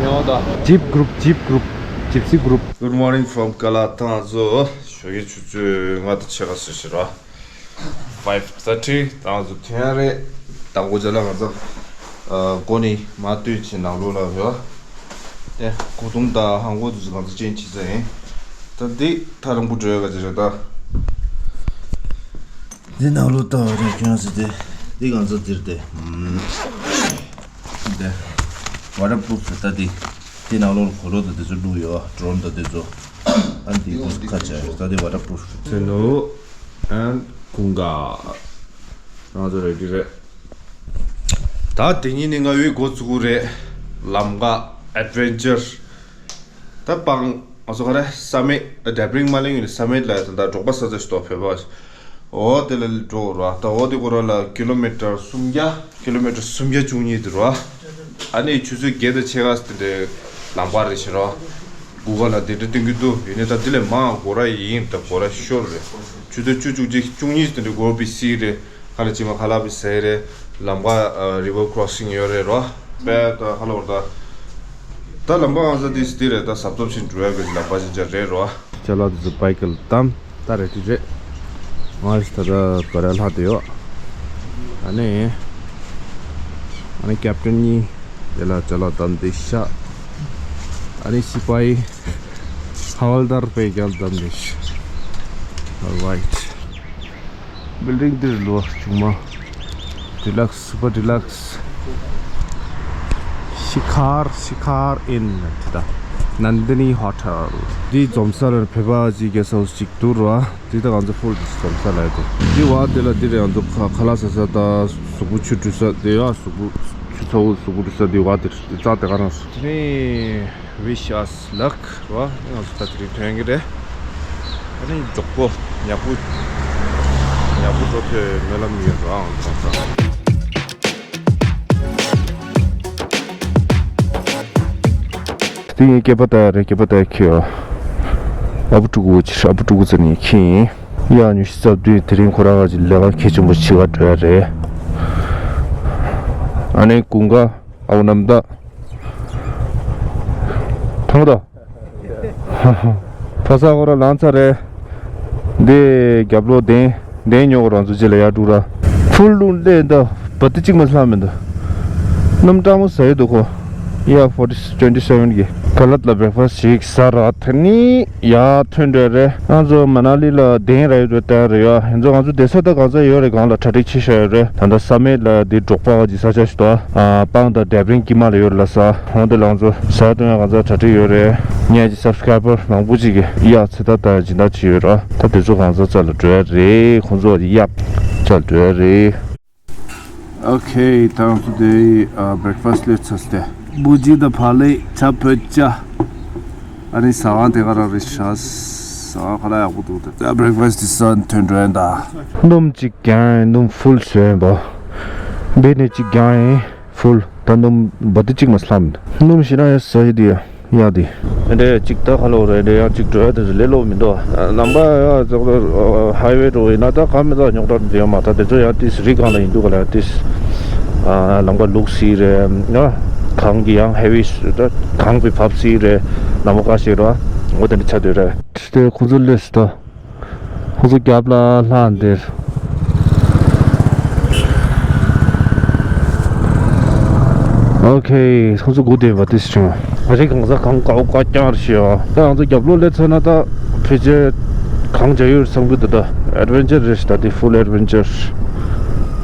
ཉོ་ད། ཇིབ་གུ་རུབ་ཇིབ་གུ་རུབ། ཇིབ་སི་གུ་རུབ། Good morning from Kala. ད་ང་ཚོ་ཞོགས་ཀའི་ཆུ་ཚོད་ལྔ་དང་ཕྱེད་ཀ་ཟིན་ཤག་ར། Five thirty ད་ང་ཚོ་ཐོན་ཡ་རེད། དང་པོ་ཅ་ལག་ང་ཚོ་ཨ་སྒོ་ནས་མར་སྟོན་བྱས་ནང་ལོགས་ལ་ཡོད། དེ་གོས་ཐུང་དང་ཧང་གོ་དེ་ཚོ་ང་ཚོ་ཅན་བྱེད་ས་ཡིན། ད་འདི་ཐག་རིང་པོ་འགྲོ་ཡ་ག་ཅི་རེད་ད། འདི་ནང་ལོགས་ལྟ་བ་རེད་ཁྱོད་ཚོ། དེ་འདི་ང་ཚོ་འདིར་དེ་ཨམ། དེ་ཝ་ཊར་པུ་རུབ་རེད་ད། དེ་དེ་ནང་ལོགས་ལ་གོས་ལོག་དང་དེ་ཚོ་བླུགས་ཡོད། ཌོ་རོན་དང་དེ་ཚོ། ཨ་འདི་ཁ་ཆ་ད་དེ་ཝ་ཊར་པུ་རུབ་རེད། ཚེ་ནུ་ཨན་ཀུང་ག་ང་ཚོ་རེ་ཌི་རེད། ད་དེ་ཉིན་ནི་ང་ཡོད་འགོ་ཚུགས་རེད། ལམ་ཁ་ཨེཌ་ཝེན་ཅར། ད་སྤང་ང་ཚོ་ག་རེ་ས་མེད་ཌེ་བི་རིང་མ་ལེན་ཡོད་ནི་ས་མེད་ལ་ད་ད་འབྲོག་པ་ས་ཆ་ཞིག་ཏོ་བོད་པ་འོ་དེ་ལ་འགྲོ་ར། ད་འོ་དེ་གོ་ར་ལ་ཀི་ལོ་མི་ཊར་སུམ་བརྒྱ། ཀི་ལོ་མི་ཊར་སུམ་བརྒྱ་བཅུ་གཉིས་དེ་ར། ཨ་ནི་ཆུ་ཚོད་བརྒྱད་དང་ཕྱེད་ཀ་དེ་འདྲའི་ལམ་ཁ་རེད་ཤི་ར། གུ་གལ་ལ་དེ་འདྲ་སྟོན་གྱི་འདུག་ཡིན་ནའི་ད་དེ་ལས་མང་གོ་ར་ཡིན་ད་གོ་ར་ཤོར་རེད། ཆུ་ཚོད་བཅུ་བཅུ་གཅིག་བཅུ་གཉིས་དེ་འདྲའི་གོ་བི་སི་རེད། ཁ་ལ་ཅི་མ་ཁ་ལ་བི་སེ་རེད། ལམ་ཁ་རི་ཝར་ཀོ་རོ་སིང་ཡོད་རེད་ར། པས་ད་ཧ་ལོ་ད། ད་ལམ་ཁ་ང་ཚོ་དེ་སི་དེ་རེད། ད་ཟབ་ཟབ་ཕྱིན་འགྲོ་ཡ་གི་ལམ་ཁ་ཅིག་ཅར་རེད་རོ། ཅ་ལག་དེ་ཚོ་བྷའི་ཀལ་བཏང་། ད་རེད་དེ་རེད། ང་རེ་ད་ད་ག་རེ་ལྷག་དེ་ཡོད། ཨ་ནི། ཨ་ནི་ཀེབ་ཊན་གཉིས། དེ་ལ་ཅ་ལག་བཏང་དེ་ཤ། ཨ་ནི་སི་པའི། ཧ་ཝལ་དར་པའི་རྒྱལ་བཏང་དེ་ཤ། Alright. བིལ་ཌིང་འདིར་ལོ་ཆུང་མ། ཌི་ལག་སི་སུ་པར་ཌི་ལག་སི། ཤི་ཁར་ཤི་ཁར་ཨིན་ད། ནན་དི་ནི་ཧོ་ཊེལ། འདི་འཛོམས་ས་ལ་བོད་པ་ཅིག་གེ་སི་ཧའུ་སི་ཅིག་འདུག་ར། འདི་ད་ང་ཚོ་ཕུལ་འཛོམས་ས་ལ་ཡོད་དེ། འདི་བ་འདི་ལ་འདི་རེད། ང་ཚོ་ཁ་ཁ་ལག་ཟ་ས་ད་གཟུགས་པོ་ཆུ་འཁྲུད་ས་དེ་ཡ་གཟུགས་པོ་ཆུ་ཚ་བོ་གཟུགས་པོ་འཁྲུད་ས་འདི་བ་འདིར་འདི་རྩ་དེ་ག་རང་སོ། དེ་ནི་Wish us luck ར། ང་ཚོ་ད་དེ་རིང་ཐོན་གྱི་རེད། ཨ་ནི་མགྱོགས་པོ་ཉག་པོ་ཉག་པོ་འགྲོ་ཐུབ་སྨོན་ལམ་ཡོད་ར། ཨང་ཚང་ཚང་། དེ་ངའི་སྐྱེས་པ་ད་རེད། སྐྱེས་པ་ད་ཁྱེད་ཨ་བུ་ཕྲུ་གུ་ཅིག་ཨ་བུ་ཕྲུ་གུ་ཚོ་ནས་ཁྱེད་ཡིན། ཡ་ཉུ་ཤི་ཚབ་དུས་དེ་རིང་ཁོ་རང་ག་ཅིག་ལས་ཀ་གལ་ཆེན་པོ་བྱེད་ག་འགྲོ་ཡ་རེད། ཨ་ནི་ཀུན་དགའ་ཨ་བུ་རྣམ་དག་ཐང་ད། ཕ་ས་ཁོ་ར་ལང་ཚ་རེད། འདི་རྒྱབ་ལོ་གདན་གདན་ཉོ་གོ་རང་ཚོ་རྗེས་ལ་ཡར་འགྲོ་ར། ཕུལ་ལུང་ལས་འདི་བ་ཏི་གཅིག་མ་ལྷག་མི་འདུག་གནམ་གྲང་མོ་ཟ་ཡི་འདུག་གོ། ཡ་ཕོར་ཊི་ཊུ་ཝེན་ཊི་སེ་ཝེན་གི་ཁ་ལག་ལ་བྷེག་ཕ་སི་ཊི་ཞིག་ཟ་ར། དེ་ནི་ཡར་ཐོན་འགྲོ་རེད། ང་ཚོ་མ་ན་ལི་ལ་གདན་ར་ཡོད་རེད། གདན་ར་ཡོད། ཡིན་ཚོ་ང་ཚོ་བསྡད་ས་ད་གང་ས་ཡོད་རེད། གང་ལ་གྲ་སྒྲིག་བྱེད་བཞག་ཡོད་རེད། ད་ལྟ་ས་མེད་ལ་འདི་འབྲོག་པ་བ་ཅིག་ས་ཆ་ཞིག་ཏོ། ཨ་སྤང་དང་ཌེབ་རིང་དཀྱིལ་མ་ལ་ཡོད་རེད་ལ་ས། འོ་དེ་ལ་ང་ཚོ་ཟ་འཐུང་ཡ་གང་ས་གྲ་སྒྲིག་ཡོད་རེད། ངས་ཀྱི་སབ་སི་ཀ་རའི་བར་མང་པོ་ཅིག་གིས་ཡ་ཚེ་ད་ད་སྦྱིན་བདག་བྱེད་ཡོད་ར། ད་དེ་ཚོ་གང་ས་རྩ་ལ་འགྲོ་ཡ་རེད། ཁོང་ཚོ་ཡབ་རྩ་ལ་འགྲོ་ཡ་རེད། ཨོ་ཁེ། ད་ང་ཚོ་དེ་ཨ་བྷེག་ཕ་སི་ཊི་སླེབས་ཚར་སྟེ། བུ་ཇི་དང་བག་ལེབ་ཇ་བོད་ཇ། ཨ་ནི་ཟ་ཁང་དེ་ག་རང་རེད་ཤག་ཟ་ཁང་ཁ་ལག་ཡག་པོ་འདུག་ད་བྷེག་ཕ་སི་ཊི་ཟ་ཐོན་འགྲོ་ཡ་ད། སྣུམ་གཅིག་ཀྱང་སྣུམ་ཕུལ་བཟོས་པ། འབད་ནས་གཅིག་རྒྱང་ཡིན། ཕུལ། ད་སྣུམ་བ་དེ་གཅིག་མ་སླམ། སྣུམ་ཞེ་ན་ཡ་ས་ཡི་དེ་ཡ་ཡ་དེ། ཨེ་འདྲ་གཅིག་ད་ཁ་ལོ་རེ་འདྲ་ཡང་གཅིག་འགྲོ་ཡ་དེ་ལས་ལོ་མི་འདུག་ལམ་པ་ཡ་ཙག་ཙག་ཧའི་ཝེ་འགྲོ་ཡིན་ན་ད་ག་མི་ད་རྙོག་དྲ་འདི་ཡོད་མ། ད་དེ་ཚོ་ཡང་ཏིས་རི་སྒང་ལ་ཡིན་འདུག་ག་ལ་ཡ་ཏིས། ལམ་ཁ་ལུག་སི་རེད་ཡ། གངས་ཀྱི་ཡང་ཧེ་ཝི་ད་གངས་པའི་བབས་སི་རེད། ལམ་ཁ་ཞིག་ར་འོ་དེ་འདྲ་ཆ་དུས་རེད། དེ་ཁོང་ཚོ་སླེབས་སོང་ད། ཁོང་ཚོ་རྒྱབ་ལ་ལྷག་འདིར། ཨོ་ཁེ། ཁོང་ཚོ་སྒུག་བསྡད་པ་དེ་བྱུང་། ང་རེ་གང་ཟག་གང་དཀའ་བོ་དཀའ་རྐྱང་རེད་ཤག་ད་ང་ཚོ་རྒྱབ་ལོགས་སླེབས་ཚར་ན་ད་ཕལ་ཆེར་གངས་རྒྱ་ཡུལ་བསམ་གི་འདུག་ད་ཨེ་ཌི་ཝེན་ཅར་རེད་ཤག་ད་དེ་ཕུལ་ཨེ་ཌི་ཝེན་ཅར།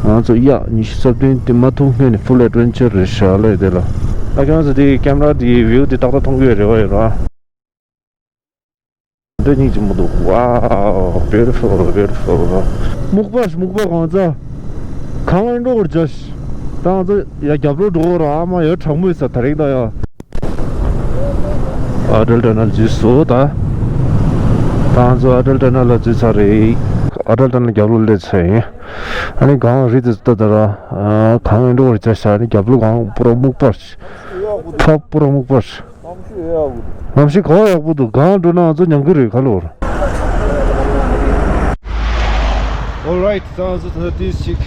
ང་ཚོ་ཡག་ཉི་ཤུ་རྩ་བདུན་དེ་མ་ཐུག་སྔོན་ནས་ཕུལ་ཨེ་ཌི་ཝེན་ཅར་རེད་ཤག་ལ་ཡི་དེ་ལ། ད་ཁྱེད་རང་ཚོ་དེ་ཀེམ་ར་དེ་བིའུ་དེ་ཏག་ཏག་མཐོང་གི་ཡོད་རེད་བ་ཡོད་ར། འདི་སྙིང་རྗེ་མོ་འདུག Wow, beautiful, beautiful. སྨུག་པ་སྨུག་པ་གང་ཚ། གངས་ཨེ་འགྲོ་བར་བྱ་ཤི། ད་ང་ཚོ་ཡ་རྒྱབ་ལོགས་འགྲོ་གོ་ར་ཨ་མ་ཡ་གྲང་མོ་ཡོད་ས་ད་རེག་ད་ཡ། ཨ་ཊལ་ཊ་ནལ་འཛུལ་སོང་ད། ད་ང་ཚོ་ཨ་ཊལ་ཊ་ནལ་ལ་འཛུལ་ཚར་རེད། ཨ་ཊལ་ཊ་ནལ་རྒྱབ་ལོགས་སླེབས་ཚར་ཡིན། ཨ་ནི་གངས་རི་དེ་ཚོ་ལྟ་ད་ར། གངས་ཨེ་འགྲོ་བར་བྱ་ཤི། ཨ་ནི་རྒྱབ་ལོགས་གངས་པུ་ར་སྨུག་པ་ཤི། ཐབ་པུ་ར་སྨུག་པ་ཤི། གནམ་གཤིས་ག་པར་ཡག་པོ་འདུག་གངས་འགྲོ་ན་ང་ཚོ་ཉམས་ཀྱི་རེད་ཁ་ལོར། Alright, ད་ང་ཚོ་ད་ལྟ་ཏིས་ཅིག་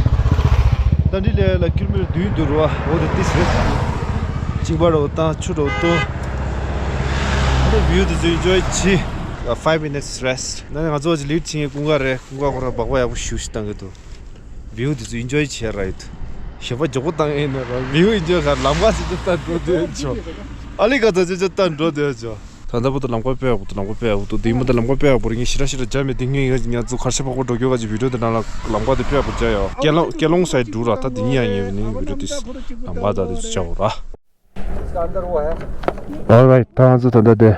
ཏན་ཏི་ལའི་ལ་ཀི་ལོ་མི་ཊར་བདུན་འདུག་ར། འོ་དེ་ཏིས་རེད། གཅིན་པ་རོ་བཏང་ཆུ་རོ་བཏང་། ཨ་ནི་བིའུ་དེ་ཚོ་ཨེན་ཇོའི་བྱེད། Five minutes rest. ད་ནི་ང་ཚོ་ཅིག་ལིཌ་བྱེད་མཁན་ཀུན་དགའ་རེད། ཀུན་དགའ་ཁོ་རང་སྦག་སྦག་ཡག་པོ་ཞུ་ཞིག་བཏང་གི་འདུག་བིའུ་དེ་ཚོ་ཨེན་ཇོའི་བྱེད་ར་ཡོད། ཞེ་པོ་མགྱོགས་པོ་བཏང་ཡིན་ན་ར་བིའུ་ཨེན་ཇོའི་ག་ལམ་ཁ་ཞིག་ཏུ་ལྟ་འགྲོ་དུས་ཆོག་ཨ་ལི་ག་ཚ་ཅི་ཅི་ལྟ་འགྲོ་དུས་ཆོག་ད་ལྟ་བུ་ད་ལམ་ཁ་དཔེ་ཡག་པོ་འདུག་ལམ་ཁ་དཔེ་ཡག་པོ་འདུག་དེ་མོ་ད་ལམ་ཁ་དཔེ་ཡག་པོ་རེད། ངས་ཞེ་དྲག་ཞེ་དྲག་རྒྱ་མེད་དེ། ངས་ང་ང་ཚོ་གར་ཞ་པག་པ་འགྲོ་རྒྱུ་ག་ཅིག་བི་ཌིའོ་དེ་ནང་ལ་ལམ་ཁ་དེ་དཔེ་ཡག་པོ་རྒྱ་ཡོད། ཀེ་ལོང་ཀེ་ལོང་སའི་ཌི་འདུག་ར། ད་དེ་ཉིད་ཡང་ངས་ནི་བི་ཌིའོ་དེ་ལམ་ཁ་ད་དེ་ཚོ་བྱ་འོ་ར། Alright, ད་ང་ཚོ་ད་ལྟ་དེ་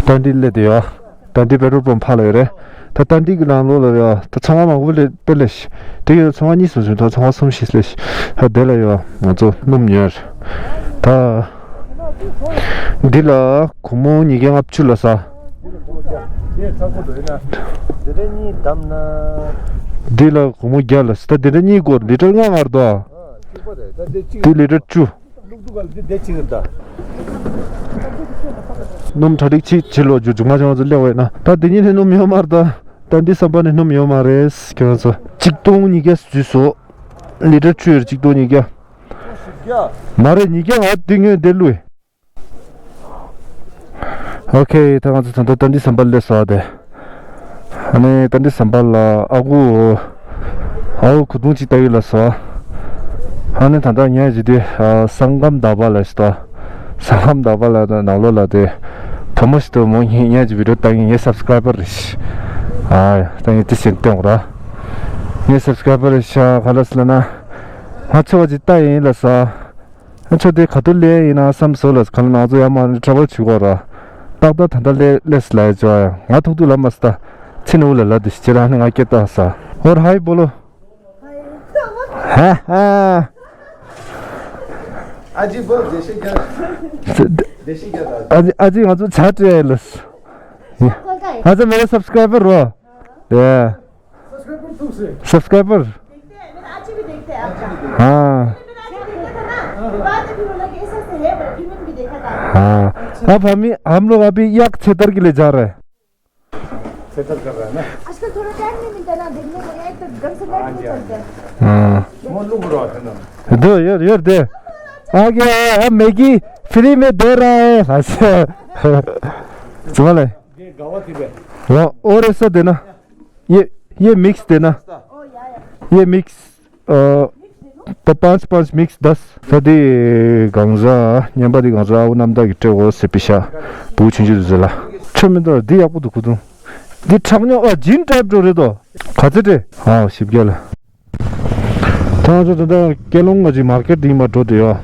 ཏན་ཏི་སླེབས་དེ་ཡོད། ཏན་ཏི་པེ་ཊྲོལ་པམ་ཕ་ལ་ཡོད་རེད། ད་ཏན་ཏི་གི་ནང་ལོགས་ལ་ཡོད། ད་ཚོང་བ་མང་པོ་སླེབས་དཔེ་སླེབས་ཤག་དེ་ཡོད་ཚོང་བ་གཉིས་སུ་བྱུང་། ད་ཚོང་བ་གསུམ་བཞི་སླེབས་ཤག་ད་དེ་ལ་ཡོད་ང་ཚོ་སྣུམ་ཉོས། ད་འདི་ལ་སྒོར་མོ་ཉིས་བརྒྱ་ལྔ་བཅུ་ལ་ས། འདི་ལ་སྒོར་མོ་བརྒྱ་ལ་ས། ད་འདི་འདྲ་གཉིས་སྐོར་ལི་ཊར་ལྔ་ལྔ་རེད་དོ། འདི་ལི་ཊར་བཅུ། སྣུམ་གྲ་སྒྲིག་ཅིག་བྱེད་ལོ་རྒྱུ་མཇུག་མ་ཆང་ཚོ་སླེབས་པ་ཡིན་ན། ད་འདི་གཉིས་ནས་སྣུམ་ཡོད་མ་རེད་ད། ད་འདི་ཟམ་པ་ནས་སྣུམ་ཡོད་མ་རེད། ཁྱེད་རང་ཚོ་ཆིག་སྟོང་ཉིས་བརྒྱ་འཛུལ་སོང་། ལི་ཊར་བཅུ་ཡོད་རེད། ཆིག་སྟོང་ཉིས་བརྒྱ། མ་རེད་ཉིས་བརྒྱ་ང་འདི་ངོས་འདིར་བླུགས། ཨོ་ཁེ། ད་ང་ཚོ་ད་ལྟ་ཏན་ཏི་ཟམ་པ་སླེབས་སོང་སྟེ། ཨ་ནི་ཏན་ཏི་ཟམ་པ་ལ་ཨ་ཁུ། ཨ་ཁུ་གོས་ཐུང་གཅིག་ལྟ་ཡི་ལ་སོ། ཨ་ནི་ད་ལྟ་ངས་ཅི་དེ་ཨ་སང་གམ་དག་པ་ལ་ཤི་ཏོ། སང་གམ་དག་པ་ལ་ནང་ལོགས་ལ་དེ་བུ་མོ་ཞིག་ཏུ་མོ་ངས་ངས་ཅི་བི་ཌིའོ་ལྟ་ཡིན། ངའི་སབ་སི་ཀ་རའི་བར་རེད་ཤི། ཨ་ད་ངས་དེ་བཞིན་སྟོན་ར། ངའི་སབ་སི་ཀ་རའི་བར་རེད་ཤ་ག་ལ་སི་ལ་ན། ང་ཚོ་བ་ཅི་ལྟ་ཡིན་ལ་ས། ཨ་ཆོ་དེ་ག་དུ་ལས་ཡིན་ན་བསམ་སོ་ལ་ག་ལ་ང་ཚོ་ཡ་མ་ནི་ཊ་ར་ཝལ་བྱེད་དགོས་ར། ཏག་ཏག་ད་ལྟ་ལས་ལས་སི་ལ་ཡ་ཅོ་ཡ་ང་ཐུག་ཐུག་ལ་མ་སི་ད་ཚི་ནུ་ལ་ལ་དི་ཤི་ཅི་ར་ནི་ང་སྐད་ཏག་ས། ཨོར་ཧའི་བོ་ལོ། ཧ་ཧ། ཨ་ཅི་བོ་དེ་ཤི་ཀྱ། དེ་ཤི་ཀྱ་ད། ཨ་ཅི་ཨ་ཅི་ང་ཚོ་ཆ་ཏྲེ་ལ་སི། ང་ཚོ་མེ་ར་སབ་སི་ཀ་རའི་བར་རོ། ཡ། सब्सक्राइबर तो से। सब्सक्राइबर। देखते हैं, मेरा आज भी देखते हैं आपका। हाँ। मेरा आज भी देखा था ना, बाद में भी बोला कि ऐसे ऐसे है, बोला, फिर मैंने भी देखा था। हाँ। अब हम ही, हम लोग अभी yak क्षेत्र के लिए जा रहे हैं। सेटल कर रहा है ना। आजकल थोड़ा टाइम नहीं मिलता ना देखने को, एक तो ढंग से नेट नहीं चलता है। हाँ। वो लोग रहा है ना। दो यार, यार दे। आ गया है, अब मैगी फ्री में दे रहा है। अच्छा। चलो। ये गावा थी बे। वो और ऐसा देना। ये, ये मिक्स देना। ये मिक्स, अ, प-, पाँच, पाँच मिक्स दस। ད་དེ་གང་ཟག་ཉན་པ་དེ་གང་ཟག་ཨ་ཁུ་རྣམ་དག་གི་སྤྲད་འོ་ཟེར་པི་ཤ་བུ་ཆུང་ཆུང་དུ་ཟེར་ལ། ཆོ་མི་འདུག་འདི་ཡག་པོ་འདུག་ཁུ་ཐུང་། འདི་ཁྲག་སྙོག་ཨ་ཇིན་ཊའིབ་འགྲོ་རེད་དོ། ག་ཚོད་སྤྲད། ཨ་བཞི་བརྒྱ་ལ། ད་ང་ཚོ་ད་ལྟ་ཀེ་ལོང་གི་མར་ཀེཊ་འདི་མར་འགྲོ་དུས་ཡོད།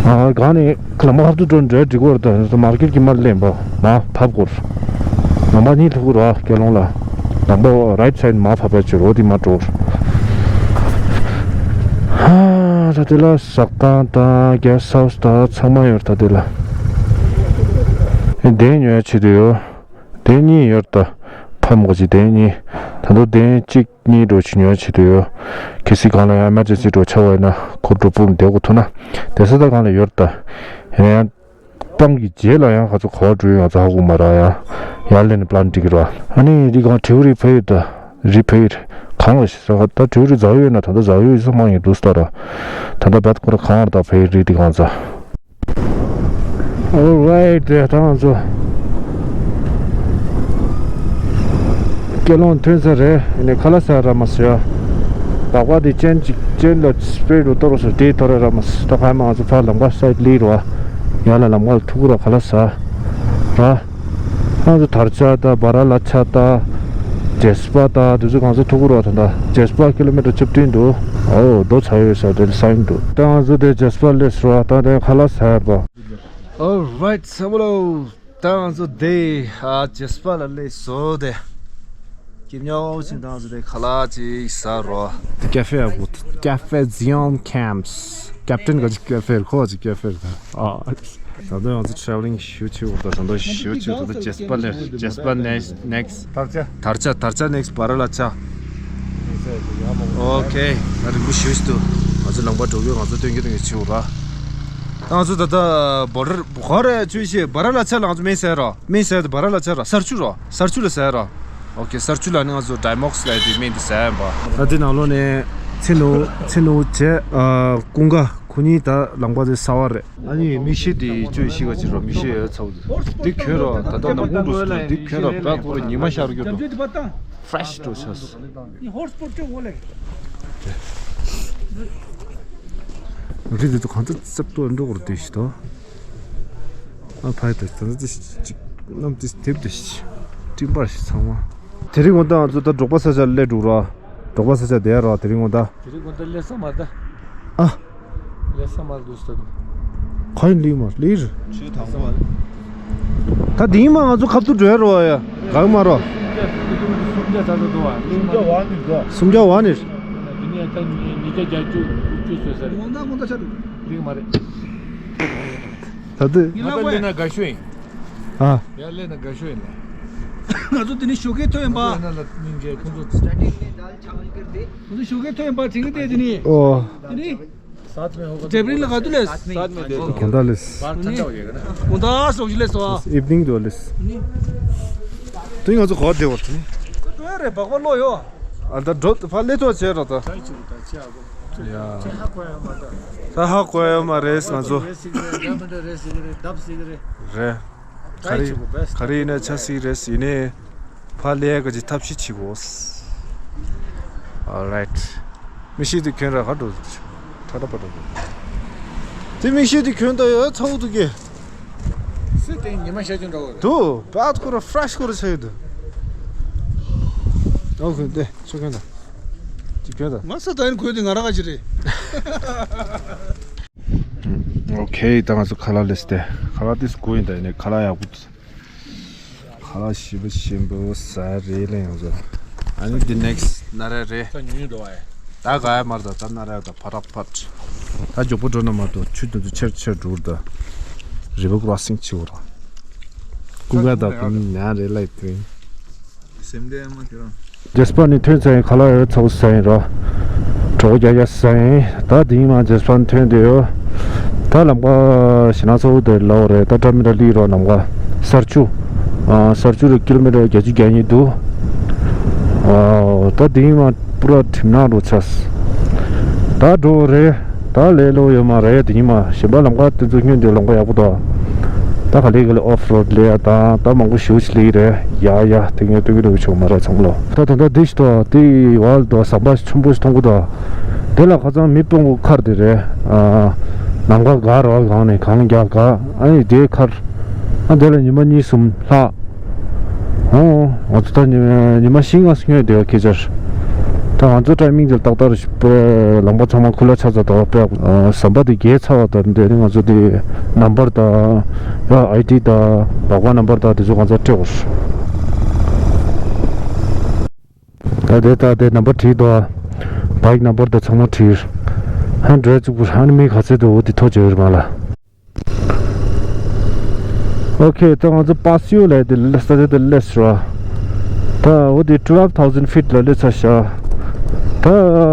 ཨ་གང་ནས་ལམ་ཁ་ཐུག་འགྲོ་འདྲ་འགྲིག་གོ་ར། ད་མར་ཀེཊ་གི་མར་ལེན་པ་མ་ཕབ་གོ་ར། ལམ་ཁ་གཉིས་ཐུག་གོ་ར་ཀེ་ལོང་ལ། ལམ་ཁ་རའིཊ་སའིཌ་མ་ཕབ་པའི་ཕྱིར་འོ་འདི་མར་འགྲོ་ར། ཨ་ད་དེ་ལ་ཟ་ཁང་དང་གེ་སི་ཊི་ཧའུ་སི་དང་ཚང་མ་ཡོད་ར་ད་དེ་ལ། དེ་ཉོ་ཡ་ཆེད་དུ་ཡོད། དེ་གཉིས་ཡོད་ད། ཕམ་ག་ཅིག་གདན་གཉིས། ད་དུང་གདན་གཅིག་གཉིས་འགྲོ་ཆུ་ཉོ་བྱེད་དུ་ཡོད། གལ་སྲིད་གང་ལ་ཡང་ཨེ་མར་ཇེན་སི་འགྲོ་ཆ་བ་ཡིན་ན་ཁོ་འགྲོ་སྤུངས་བསྡད་དགོས་ཐུག་ན་བསྡད་ས་ད་གང་ལ་ཡོད་ད། ཡིན་ན་ཡང་སྤང་གི་རྗེས་ལ་ཡང་ག་ཚོད་ག་བ་འགྲོ་ཡོད་ང་ཚོ་ཧ་གོ་མ་ར་ཡང་ཡར་ལེན་པླན་འགྲིག་གི་ར། ཨ་ནི་རི་གང་དྲེའུ་རི་ཕ་ཡུལ་ད་རི་ཕ་ཡུལ་གང་ལ་ཤི་ས་ག་ད་དྲེའུ་རི་རྫ་ཡོད་ན་ད་ད་རྫ་ཡོད་ཡོད་ས་མང་ཡོད་འདུག་ས་ད་ར། ད་ད་བད་ཁོ་ར་གང་ར་ད་ཕ་ཡུལ་རི་དེ་གང་ཚ། Alright, ད་ང་ཚོ་སྐྱེ་ལོང་ཐོན་ས་རེད། ཡིན་ནའི་ཁ་ལག་ཟ་ར་མ་ཟོས་ཡ། སྦག་སྦག་དེ་ཅན་གཅིག་ཅན་ལ་སི་པེ་རུ་གཏོར་སོ་དེ་ཐོར་ར་མ་ཟོས། ད་ག་ཡ་མ་ང་ཚོ་ཕར་ལམ་ཁ་སའིད་ལི་རུ་བ། ཡ་ལ་ལམ་ཁ་ལ་ཐུག་ར་ཁ་ལག་ཟ་ར། ང་ཚོ་དར་ཆ་ད་བ་ར་ལ་ཆ་ད་ཇེ་སི་པ་ད་དུ་ཚོ་གང་ཚོ་ཐུག་ར་ད་ད་ཇེ་སི་པ་ཀི་ལོ་མི་ཊར་བཅུ་བདུན་འདུག་ཨོ་རྡོ་ཚ་ཡོད་ས་དེ་ལ་ས་ཡིན་འདུག་ད་ང་ཚོ་དེ་ཇེ་སི་པ་སླེབས་སོ་ར། ད་དེ་ཁ་ལག་ཟ་ཡ་པ། Alright, ས་མོ་ལོ། ད་ང་ཚོ་དེ་ཨ་ཇེ་སི་པ་ལ་སླེབས་སོ་དེ། ཀྱི་མྱོ་ཅིན་ད་ང་ཚོ་དེ་ཁ་ལག་ཅིག་ཟ་རོ། ཀ་ཧྥེ་ཨ་བུ། ཀ་ཧྥེ་ཛི་ཡོན་ཁེམ་སི། ཀེབ་ཏན་ག་ཅིག་ཀ་ཧྥེ་རེད། ཁོ་ཅིག་ཀ་ཧྥེ་རེད། ཨ། ད་ལྟ་ང་ཚོ་ཊེ་རེ་ཝེ་ལིང་ཞུ་ཆེ་བོ་དང་ད་ལྟ་ཞུ་ཆེ་བོ་ད་ལྟ་ཇེ་སི་པ་ལ་ཇེ་སི་པ་ནེག་སི་ནེག་སི། དར་ཆ། དར་ཆ་དར་ཆ་ནེག་སི་བ་ར་ལ་ཆ། ཨོ་ཁེ། ད་རིང་པོ་ཞུ་ཞུ་དུ་ང་ཚོ་ལམ་པ་འགྲོ་གི་ང་ཚོ་སྟོན་གི་སྟོན་གི་ཆེ་བོ་ར། ད་ང་ཚོ་ད་ལྟ་བ་ར་ག་རེ་ཆུ་ཤེ་བ་ར་ལ་ཆ་ལ་ང་ཚོ་མེ་ཟེར་ར། མེ་ཟེར་དུ་བ་ར་ལ་ཆ་ར་སར་ཆུ་ར་སར་ཆུ་ལ་ཟེར་ར། ཨོ་ཁེ། སར་ཆུ་ལ་ནི་ང་ཚོ་ཌའི་མོག་སི་ལ་དེ་མེ་འདི་ཟེར་ཡིན་པ། ད་དེ་ནང་ལོགས་ནས་ཚེ་ནུ་ཚེ་ནུ་བྱས་ཀུན་དགའ་ཁོ་གཉིས་ད་ལམ་པ་དེ་གསར་བ་རེད། ཨ་ནི་མིག་ཤེལ་དེ་བཅོས་ཤིག་ག་ཅི་རོ། མིག་ཤེལ་ཡོད་ཚ་བོ་དེ་གྱོན་རོ། ད་ལྟ་ནམ་གུང་འགྲོ་སོང་། འདི་གྱོན་རོ། བྲག་ཐོག་ཉི་མ་ཤར་རྒྱུ་འགྲོ། ཧྥེ་རེ་ཤི་འགྲོ་ཆགས་སོང་། རི་དེ་ཚོ་གང་ཚ་ཚབ་ཏོ་འགྲོ་གོ་ར་དེ་ཤི་ཏོ། ཨ་ཕ་ཡི་དེ་ཚ་ཚ་ཅིག་གནམ་དེ་དེབ་དེ་ཤི་སྤྲིན་པར་ཤི་ཚང་མ། དེ་རིང་ངོ་ད་ང་ཚོ་ད་འབྲོག་པ་ས་ཆ་སླེབས་འགྲོ་ར། འབྲོག་པ་ས་ཆ་དེ་ཡ་ར་དེ་རིང་ངོ་ད། དེ་རིང་ངོ་ད་སླེབས་ས་མ་ད། ཨ། ལེ་ས་མ་དུ་སྟོན། ག་ཡིན་ལི་མ་ལི་རེད། ཆུ་དང་པོ། ད་དེ་ཡིན་མ་ང་ཚོ་ཁ་ཐུག་འགྲོ་ཡ་རོ་ཡ། གང་མ་རོ། སུམ་བརྒྱ་ད་ད་དུ་བ་ལི་མ། སུམ་བརྒྱ་བ་ནི་རོ། སུམ་བརྒྱ་བ་ནི། དེ་ནས་ད་ཉིས་བརྒྱ་བརྒྱད་ཅུ་དགུ་བཅུ་བཟོས་ས་རེད། ད་དུ། ཡིན་ལ་ད་ལི་ན་དགའ་ཤོས་ཡིན། ཨ། ཡ་ལེ་ན་དགའ་ཤོས་ཡིན་ལ། ང་ཚོ་དེ་ནས་ཞོགས་ཀས་ཐོན་པ། ང་ཚོ་ཞོགས་ཀས་ཐོན་པ་དྲན་གི་དེ་དེ་ནས། ཨོ། དེ་ནས། ཌེབ་རིང་ལ་ག་དུས་ལས། དགོང་དག་ལས། དགོང་དག་སོགས་ཞིག་ལས་སོ། ཨིབ་ནིང་དུ་ལས། དེ་ང་ཚོ་ག་བ་བསྡད་པ་དེ། འགྲོ་ཡ་རེད་བག་པ་ལོ་ཡོ། ཨ་ད་འགྲོ་ཕ་ལས་ཐོག་བྱས་ར་ད། ཡ། ད་ཧ་གོ་ཡ་མ་རེད་ང་ཚོ། རེད། ག་རེ་ག་རེ་ཡིན་ན་ཆ་སྲིད་རེད་ཡིན་ནའི་ཕ་ལས་ག་ཅི་ཐབས་ཤེས་བྱེད་དགོས། Alright. མིག་ཤེལ་དེ་གྱོན་ར་ག་འགྲོ་ཁྲ་ཁྲ་པ་འགྲོ། དེ་མིག་ཤེལ་དེ་གྱོན་ད་ཡ་ཚ་བོ་འདུག་གི། སེ་དེ་ཉི་མ་ཤར་རྒྱུ་འདྲ་བོ་རེད། དུ་བད་ཁོ་ར་ཧྥེ་རེ་ཤི་ཁོ་ར་ཆགས་ཡོད་དུ། ཨོ་ཁོ་དེ་ཆོ་གྱོན་ད། དེ་གྱོན་ད། ང་ས་ད་ཡིན་གོས་དེ་ང་ར་ག་ཅི་རེད། ཨོ་ཁེ། ད་ང་ཚོ་ཁ་ལག་ལས་ཏེ་ཁ་ལག་དེ་སུ་གོ་ཡིན་ད་ཡིན་ནའི་ཁ་ལག་ཡག་པོ་འདུག་ཁ་ལག་ཞིམ་པོ་ཞིམ་པོ་ཟ་རེད་ལ་ཡང་ཟ། ཨ་ནི་འདི་ནེག་སི་ན་ར་རེད། ད་ཉུང་ཉུང་འགྲོ་བ་ཡ། ད་ག་ཡ་མར་ད་ད་ན་ར་ད་ཕ་རག་ཕ། ད་མགྱོགས་པོ་འགྲོ་ན་མ་གཏོགས་ཆུ་དེ་ཚོ་ཆེར་ཆེར་འགྲོ་ད། རི་བོ་ཀོ་རོ་སིང་ཆེ་བོ་ར། ཀུན་དགའ་ད་ཀུན་ཉ་རེད་ལ་ཡིན། སེམས་བདེ་མ་ཁྱེད་རང་། རྗེས་པ་ནི་ཐོན་ཚར་ཡིན། ཁ་ལག་ཡོད་ཚ་བོ་ཟ་ཡིན་ར། གྲོགས་རྒྱ་རྒྱ་ཟ་ཡིན། ད་དེ་ཡིན་མ་རྗེས་པ་ནི་ཐོན་དེ་ཡོད། ད་ལམ་ཁ་ཞེ་ན་ཚ་བོ་དེ་ལའོ་རེད། ད་ཏྲ་མི་ཏྲ་ལི་རོ་ལམ་ཁ་སར་ཆུ། ཨ་སར་ཆུ་རུ་ཀི་ལོ་མི་ཊར་བརྒྱད་ཅུ་གྱ་གཉིས་འདུག་ཨ་ད་དེ་ཡིན་མ་པུ་ར་ཁྲིམས་ནག་འགྲོ་ཆས། ད་འགྲོ་རེད། ད་ལས་ལོ་ཡོད་མ་རེད། དེ་ཉིན་མ་གཞན་པ་ལམ་ཁ་དེ་ཚོ་སྔོན་དེ་ལམ་ཁ་ཡག་པོ་འདུག་ད་ག་ལེ་ག་ལེ་ཨོཕ་རོཌ་ལས་ཡ་དང་ད་མང་པོ་ཞེ་པོ་ཞིག་ལས་ཀྱི་རེད། ཡ་ཡ་དེ་ངས་སྟོན་གི་འདུག་ཆོག་མ་རེད་ཚང་མ་ལོ། ད་ད་ད་དེ་ཞིག་འདུག་དེ་བར་དུ་ཟམ་པ་ཆེན་པོ་ཞིག་མཐོང་གི་འདུག་དེ་ལ་ཁ་སང་མི་སྤུན་གུ་མཁར་དེ་རེད། ཨ་ནམ་མཁའ་ག་ར་གང་ནས་གང་རྒྱ་ག་ཨ་ནི་དེ་མཁར། ཨ་དེ་ལ་ཉི་མ་གཉིས་གསུམ་ལྷག་ཨོ། ང་ཚོ་ད་ཉི་ཉི་མ་བཞི་ལྔ་སྔོན་དེ་བ་ཁེ་ཆར། ད་ང་ཚོ་ཊའི་མིང་དེ་ཏག་ཏག་རེད་ཤག་པས་ལམ་ཁ་ཚང་མ་ཁུ་ལ་ཆ་ཚ་དང་པས་ཟམ་པ་དེ་རྒྱས་ཚ་བ་དང་འདྲ་ནི་ང་ཚོ་དེ་ནམ་བར་དང་ཡ་ཨའི་ཌི་དང་སྦག་སྦག་ནམ་བར་དང་དེ་ཚོ་གང་ཚ་སྤྲད་དགོས། ད་དེ་ད་དེ་ནམ་བར་བྲིས་འདུག་བའིག་ནམ་བར་དང་ཚང་མ་བྲིས། ཧན་འགྲོ་ཡ་གཅིག་པུ་ཧན་མི་ག་ཚད་དུ་འོ་དེ་ཐོ་བྱོས་རེད་མ་ལ། ཨོ་ཁེ། ད་ང་ཚོ་པ་སིའུ་ལ་དེ་ལ་ས་དེ་དེ་ལས་ར། ད་འོ་དེ་twelve thousand feet ལ་སླེབས་ཚར་ཤག་ད་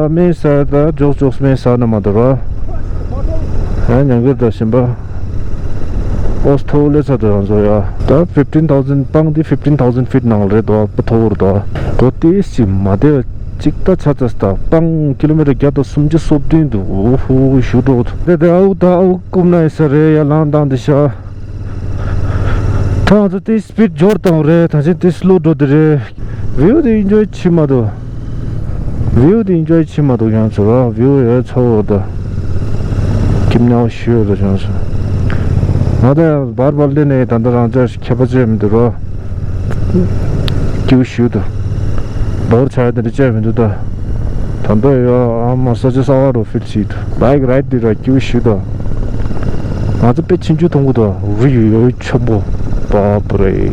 སྨན་ཟ་ད་མགྱོགས་མགྱོགས་སྨན་ཟ་ན་མ་འདོར་བ། ཡང་ཉང་གིར་ད་ཞིམ་པ། ཨོ་སི་མཐོ་བོ་སླེབས་ཚར་འདུག་ང་ཚོ་ཡ། ད་fifteen thousand སྤང་འདི་fifteen thousand feet ནང་ལ་རེད་འདུག་པ་མཐོ་བོ་རེད་འདུག་གོ་ཏི་སི་མ་བདེ་བ་གཅིག་ད་ཆ་ཚ་ད་སྤང་ཀི་ལོ་མི་ཊར་བརྒྱ་དང་སུམ་ཅུ་སོ་བདུན་འདུག་ཨོ་ཧོ་ཞུ་འགྲོ་འདུག་དེ་དེ་ཨའུ་ད་ཨའུ་རྐུབ་ན་ཡི་ས་རེད་ཡ་ལང་དང་འདི་ཤ། ད་ང་ཚོ་དེ་སི་པིཌ་འབྱོར་བཏང་རེད། ད་ཅི་དེ་སི་ལོ་འགྲོ་དེ་རེད། བིའུ་དེ་ཨིན་ཇོའི་བྱེད་མ་འདུག་བིའུ་དེ་ཨིན་ཇོའི་བྱེད་མ་འདུག་ཡང་ཚོ་ར་བིའུ་ཡོད་ཚོ་འོ་ད། ཁྱིམ་ཉག་ཞུ་ཡོད་ད་བྱུང་སོང་། ང་ད་བར་བར་ལེ་ནས་ད་ད་རང་ཅག་ཁྱད་པར་ཅན་མི་འདུག་རོ། སྐྱིའུ་ཞུ་ད། འབོར་ཆ་ཡ་དེ་འདྲ་ཅན་མི་འདུག་ད། ད་ད་ཡོད་ཨ་མ་ས་ཆ་གསར་བ་རོ་ཕིལ་ཞིག་ད། བྷའིཀ་རའིཌ་འདི་ར་སྐྱིའུ་ཞུ་ད། ང་ཚོ་དཔེ་ཆུང་ཆུང་མཐོང་གི་འདུག་རི་ཡོད་ཆེན་པོ། པ་པ་རེད།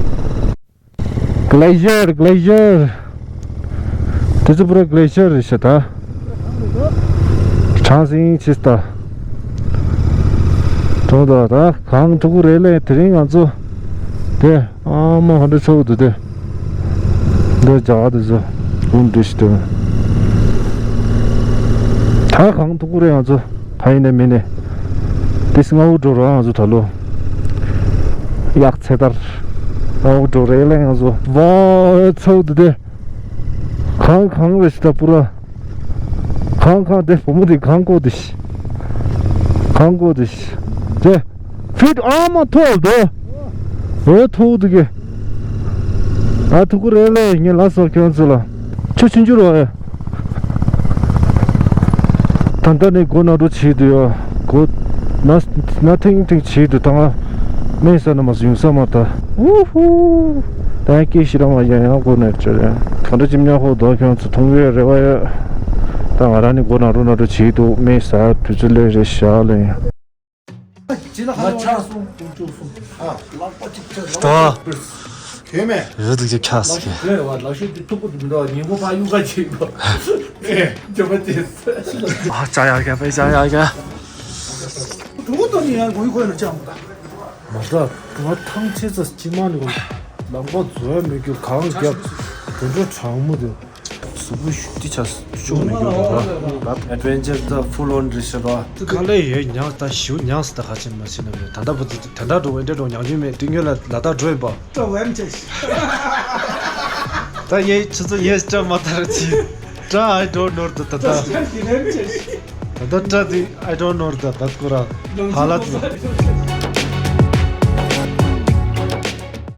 Glacier, glacier. དེ་ཚོ་པུ་ར་glacier རེད་ཤག་ད། གྲང་སིང་ཆིས་ད། གྲང་ད་ད་གངས་མཐུག་པོ་རེད་ལས་དེ་རིང་ང་ཚོ། དེ་ཨ་མ་ཧོན་ཏེ་ཚོགས་འདུག་དེ། འདི་རྒྱ་གར་དེ་ཚོ་ཀུན་འདྲི་ཞིག་དེ། ད་གངས་མཐུག་པོ་རེད་ང་ཚོ། ཕ་ཡིན་ནས་མིན་ནས། དེ་སྔ་བོ་འགྲོ་རོགས་ང་ཚོ་ད་ལོ། གཡག་ཚེ་ཐར། ཨོ་འགྲོ་རེད་ལ་ང་ཚོ་བ་ཚོགས་འདུག་དེ། གང་གང་རེད་ཤི་ད་པུ་ར། གང་གང་དེ་བུ་མོ་དེ་གང་གོ་དེ་ཤི། གང་གོ་དེ་ཤི། དེ། ཕིཊ་ཨ་མ་ཐོག་དོ། ཨོ་ཐོག་དེ་གི། ཨ་ཐུག་གི་རེད་ལ་ངས་ལ་སོགས་ཁྱོད་ཚོ་ལ། ཆུ་ཆུང་ཆུ་རོ་ཨེ། ད་ལྟ་ནས་སྒོ་ན་འགྲོ་བྱེད་དུ་ཡོད། སྒོ་ན་ན་ཐིང་ཐིང་བྱེད་དུ་ད་ང་སྨན་ཟ་ན་མ་ཟ་ཡོང་ས་མ་ད། ཝུ་ཧུ། ད་སྐད་ཤི་ར་མ་ཡང་ཡང་སྒོ་ནས་བྱེད་རེད། གང་འདྲ་ཅིག་ཉག་ཧོ་དོ་ཁྱོད་ཚོ་མཐོང་གི་རེ་བ་ཡོད། ད་ང་རང་ནི་སྒོ་ན་འགྲོ་ན་འགྲོ་བྱེད་དུ་སྨན་ཟ་དུས་ཚོད་ལས་རེ་བཞག་ལེ། ང་ཆགས་སོང་། ལག་པ་གཅིག་ཆགས་སོང་། དོ། དེ་མེད། རི་དུག་ཅིག་ཁྱག་སི་གི། ལག་ཤུབས་དེ་མཐུག་པོ་འདུག་མདོག་ཉིན་གུང་ཕ་གཡུག་ཁ་ཅིག་གོ། ཇོ་པ་ཅེས། ཨ་ཅག་ཡག་ག་པའི་ཅག་ཡག་ག། གྲོགས་དང་ནི་ཡང་གོ་ཡི་གོ་ཡི་ན་ཅང་མ་ག། མ་ད་ང་ཐང་ཆད་ས་སྐྱིད་མ་ནི་གོ། ལག་པ་འཛོལ་མི་རྒྱུ་གང་རྒྱབ། དེ་འདྲ་གྲང་མོ་དེ། གཟུགས་པོ་ཤུགས་ཏི་ཆ་ཤུགས་མི་འགྱུར་བ། ཨེ་ཌི་ཝེན་ཅར་ད་ཕུལ་ཨོན་རེད་ཤག་ར། ཁ་ལས་ཡོད་མྱངས་ད་ཞིའུ་མྱངས་སི་ད་ཁ་ཆེ་མ་ཤེས་ན་མེད། ད་ལྟ་བུ་ད་ད་འགྲོ་འོན་ཏེ་འགྲོ་མྱང་རྒྱུ་མེད། དུས་ངོས་ལ་ལ་ད་འགྲོ་ཡིན་པ། ད་ཡེ་ཆུ་ཚོད་ཡེ་སྐྲ་མ་ཐར་ཅི། ད་I don't know ད་ད་ད། ད་ད་ད་དེ་I don't know ད་ད་ཁོ་ར་ཧ་ལ་ད།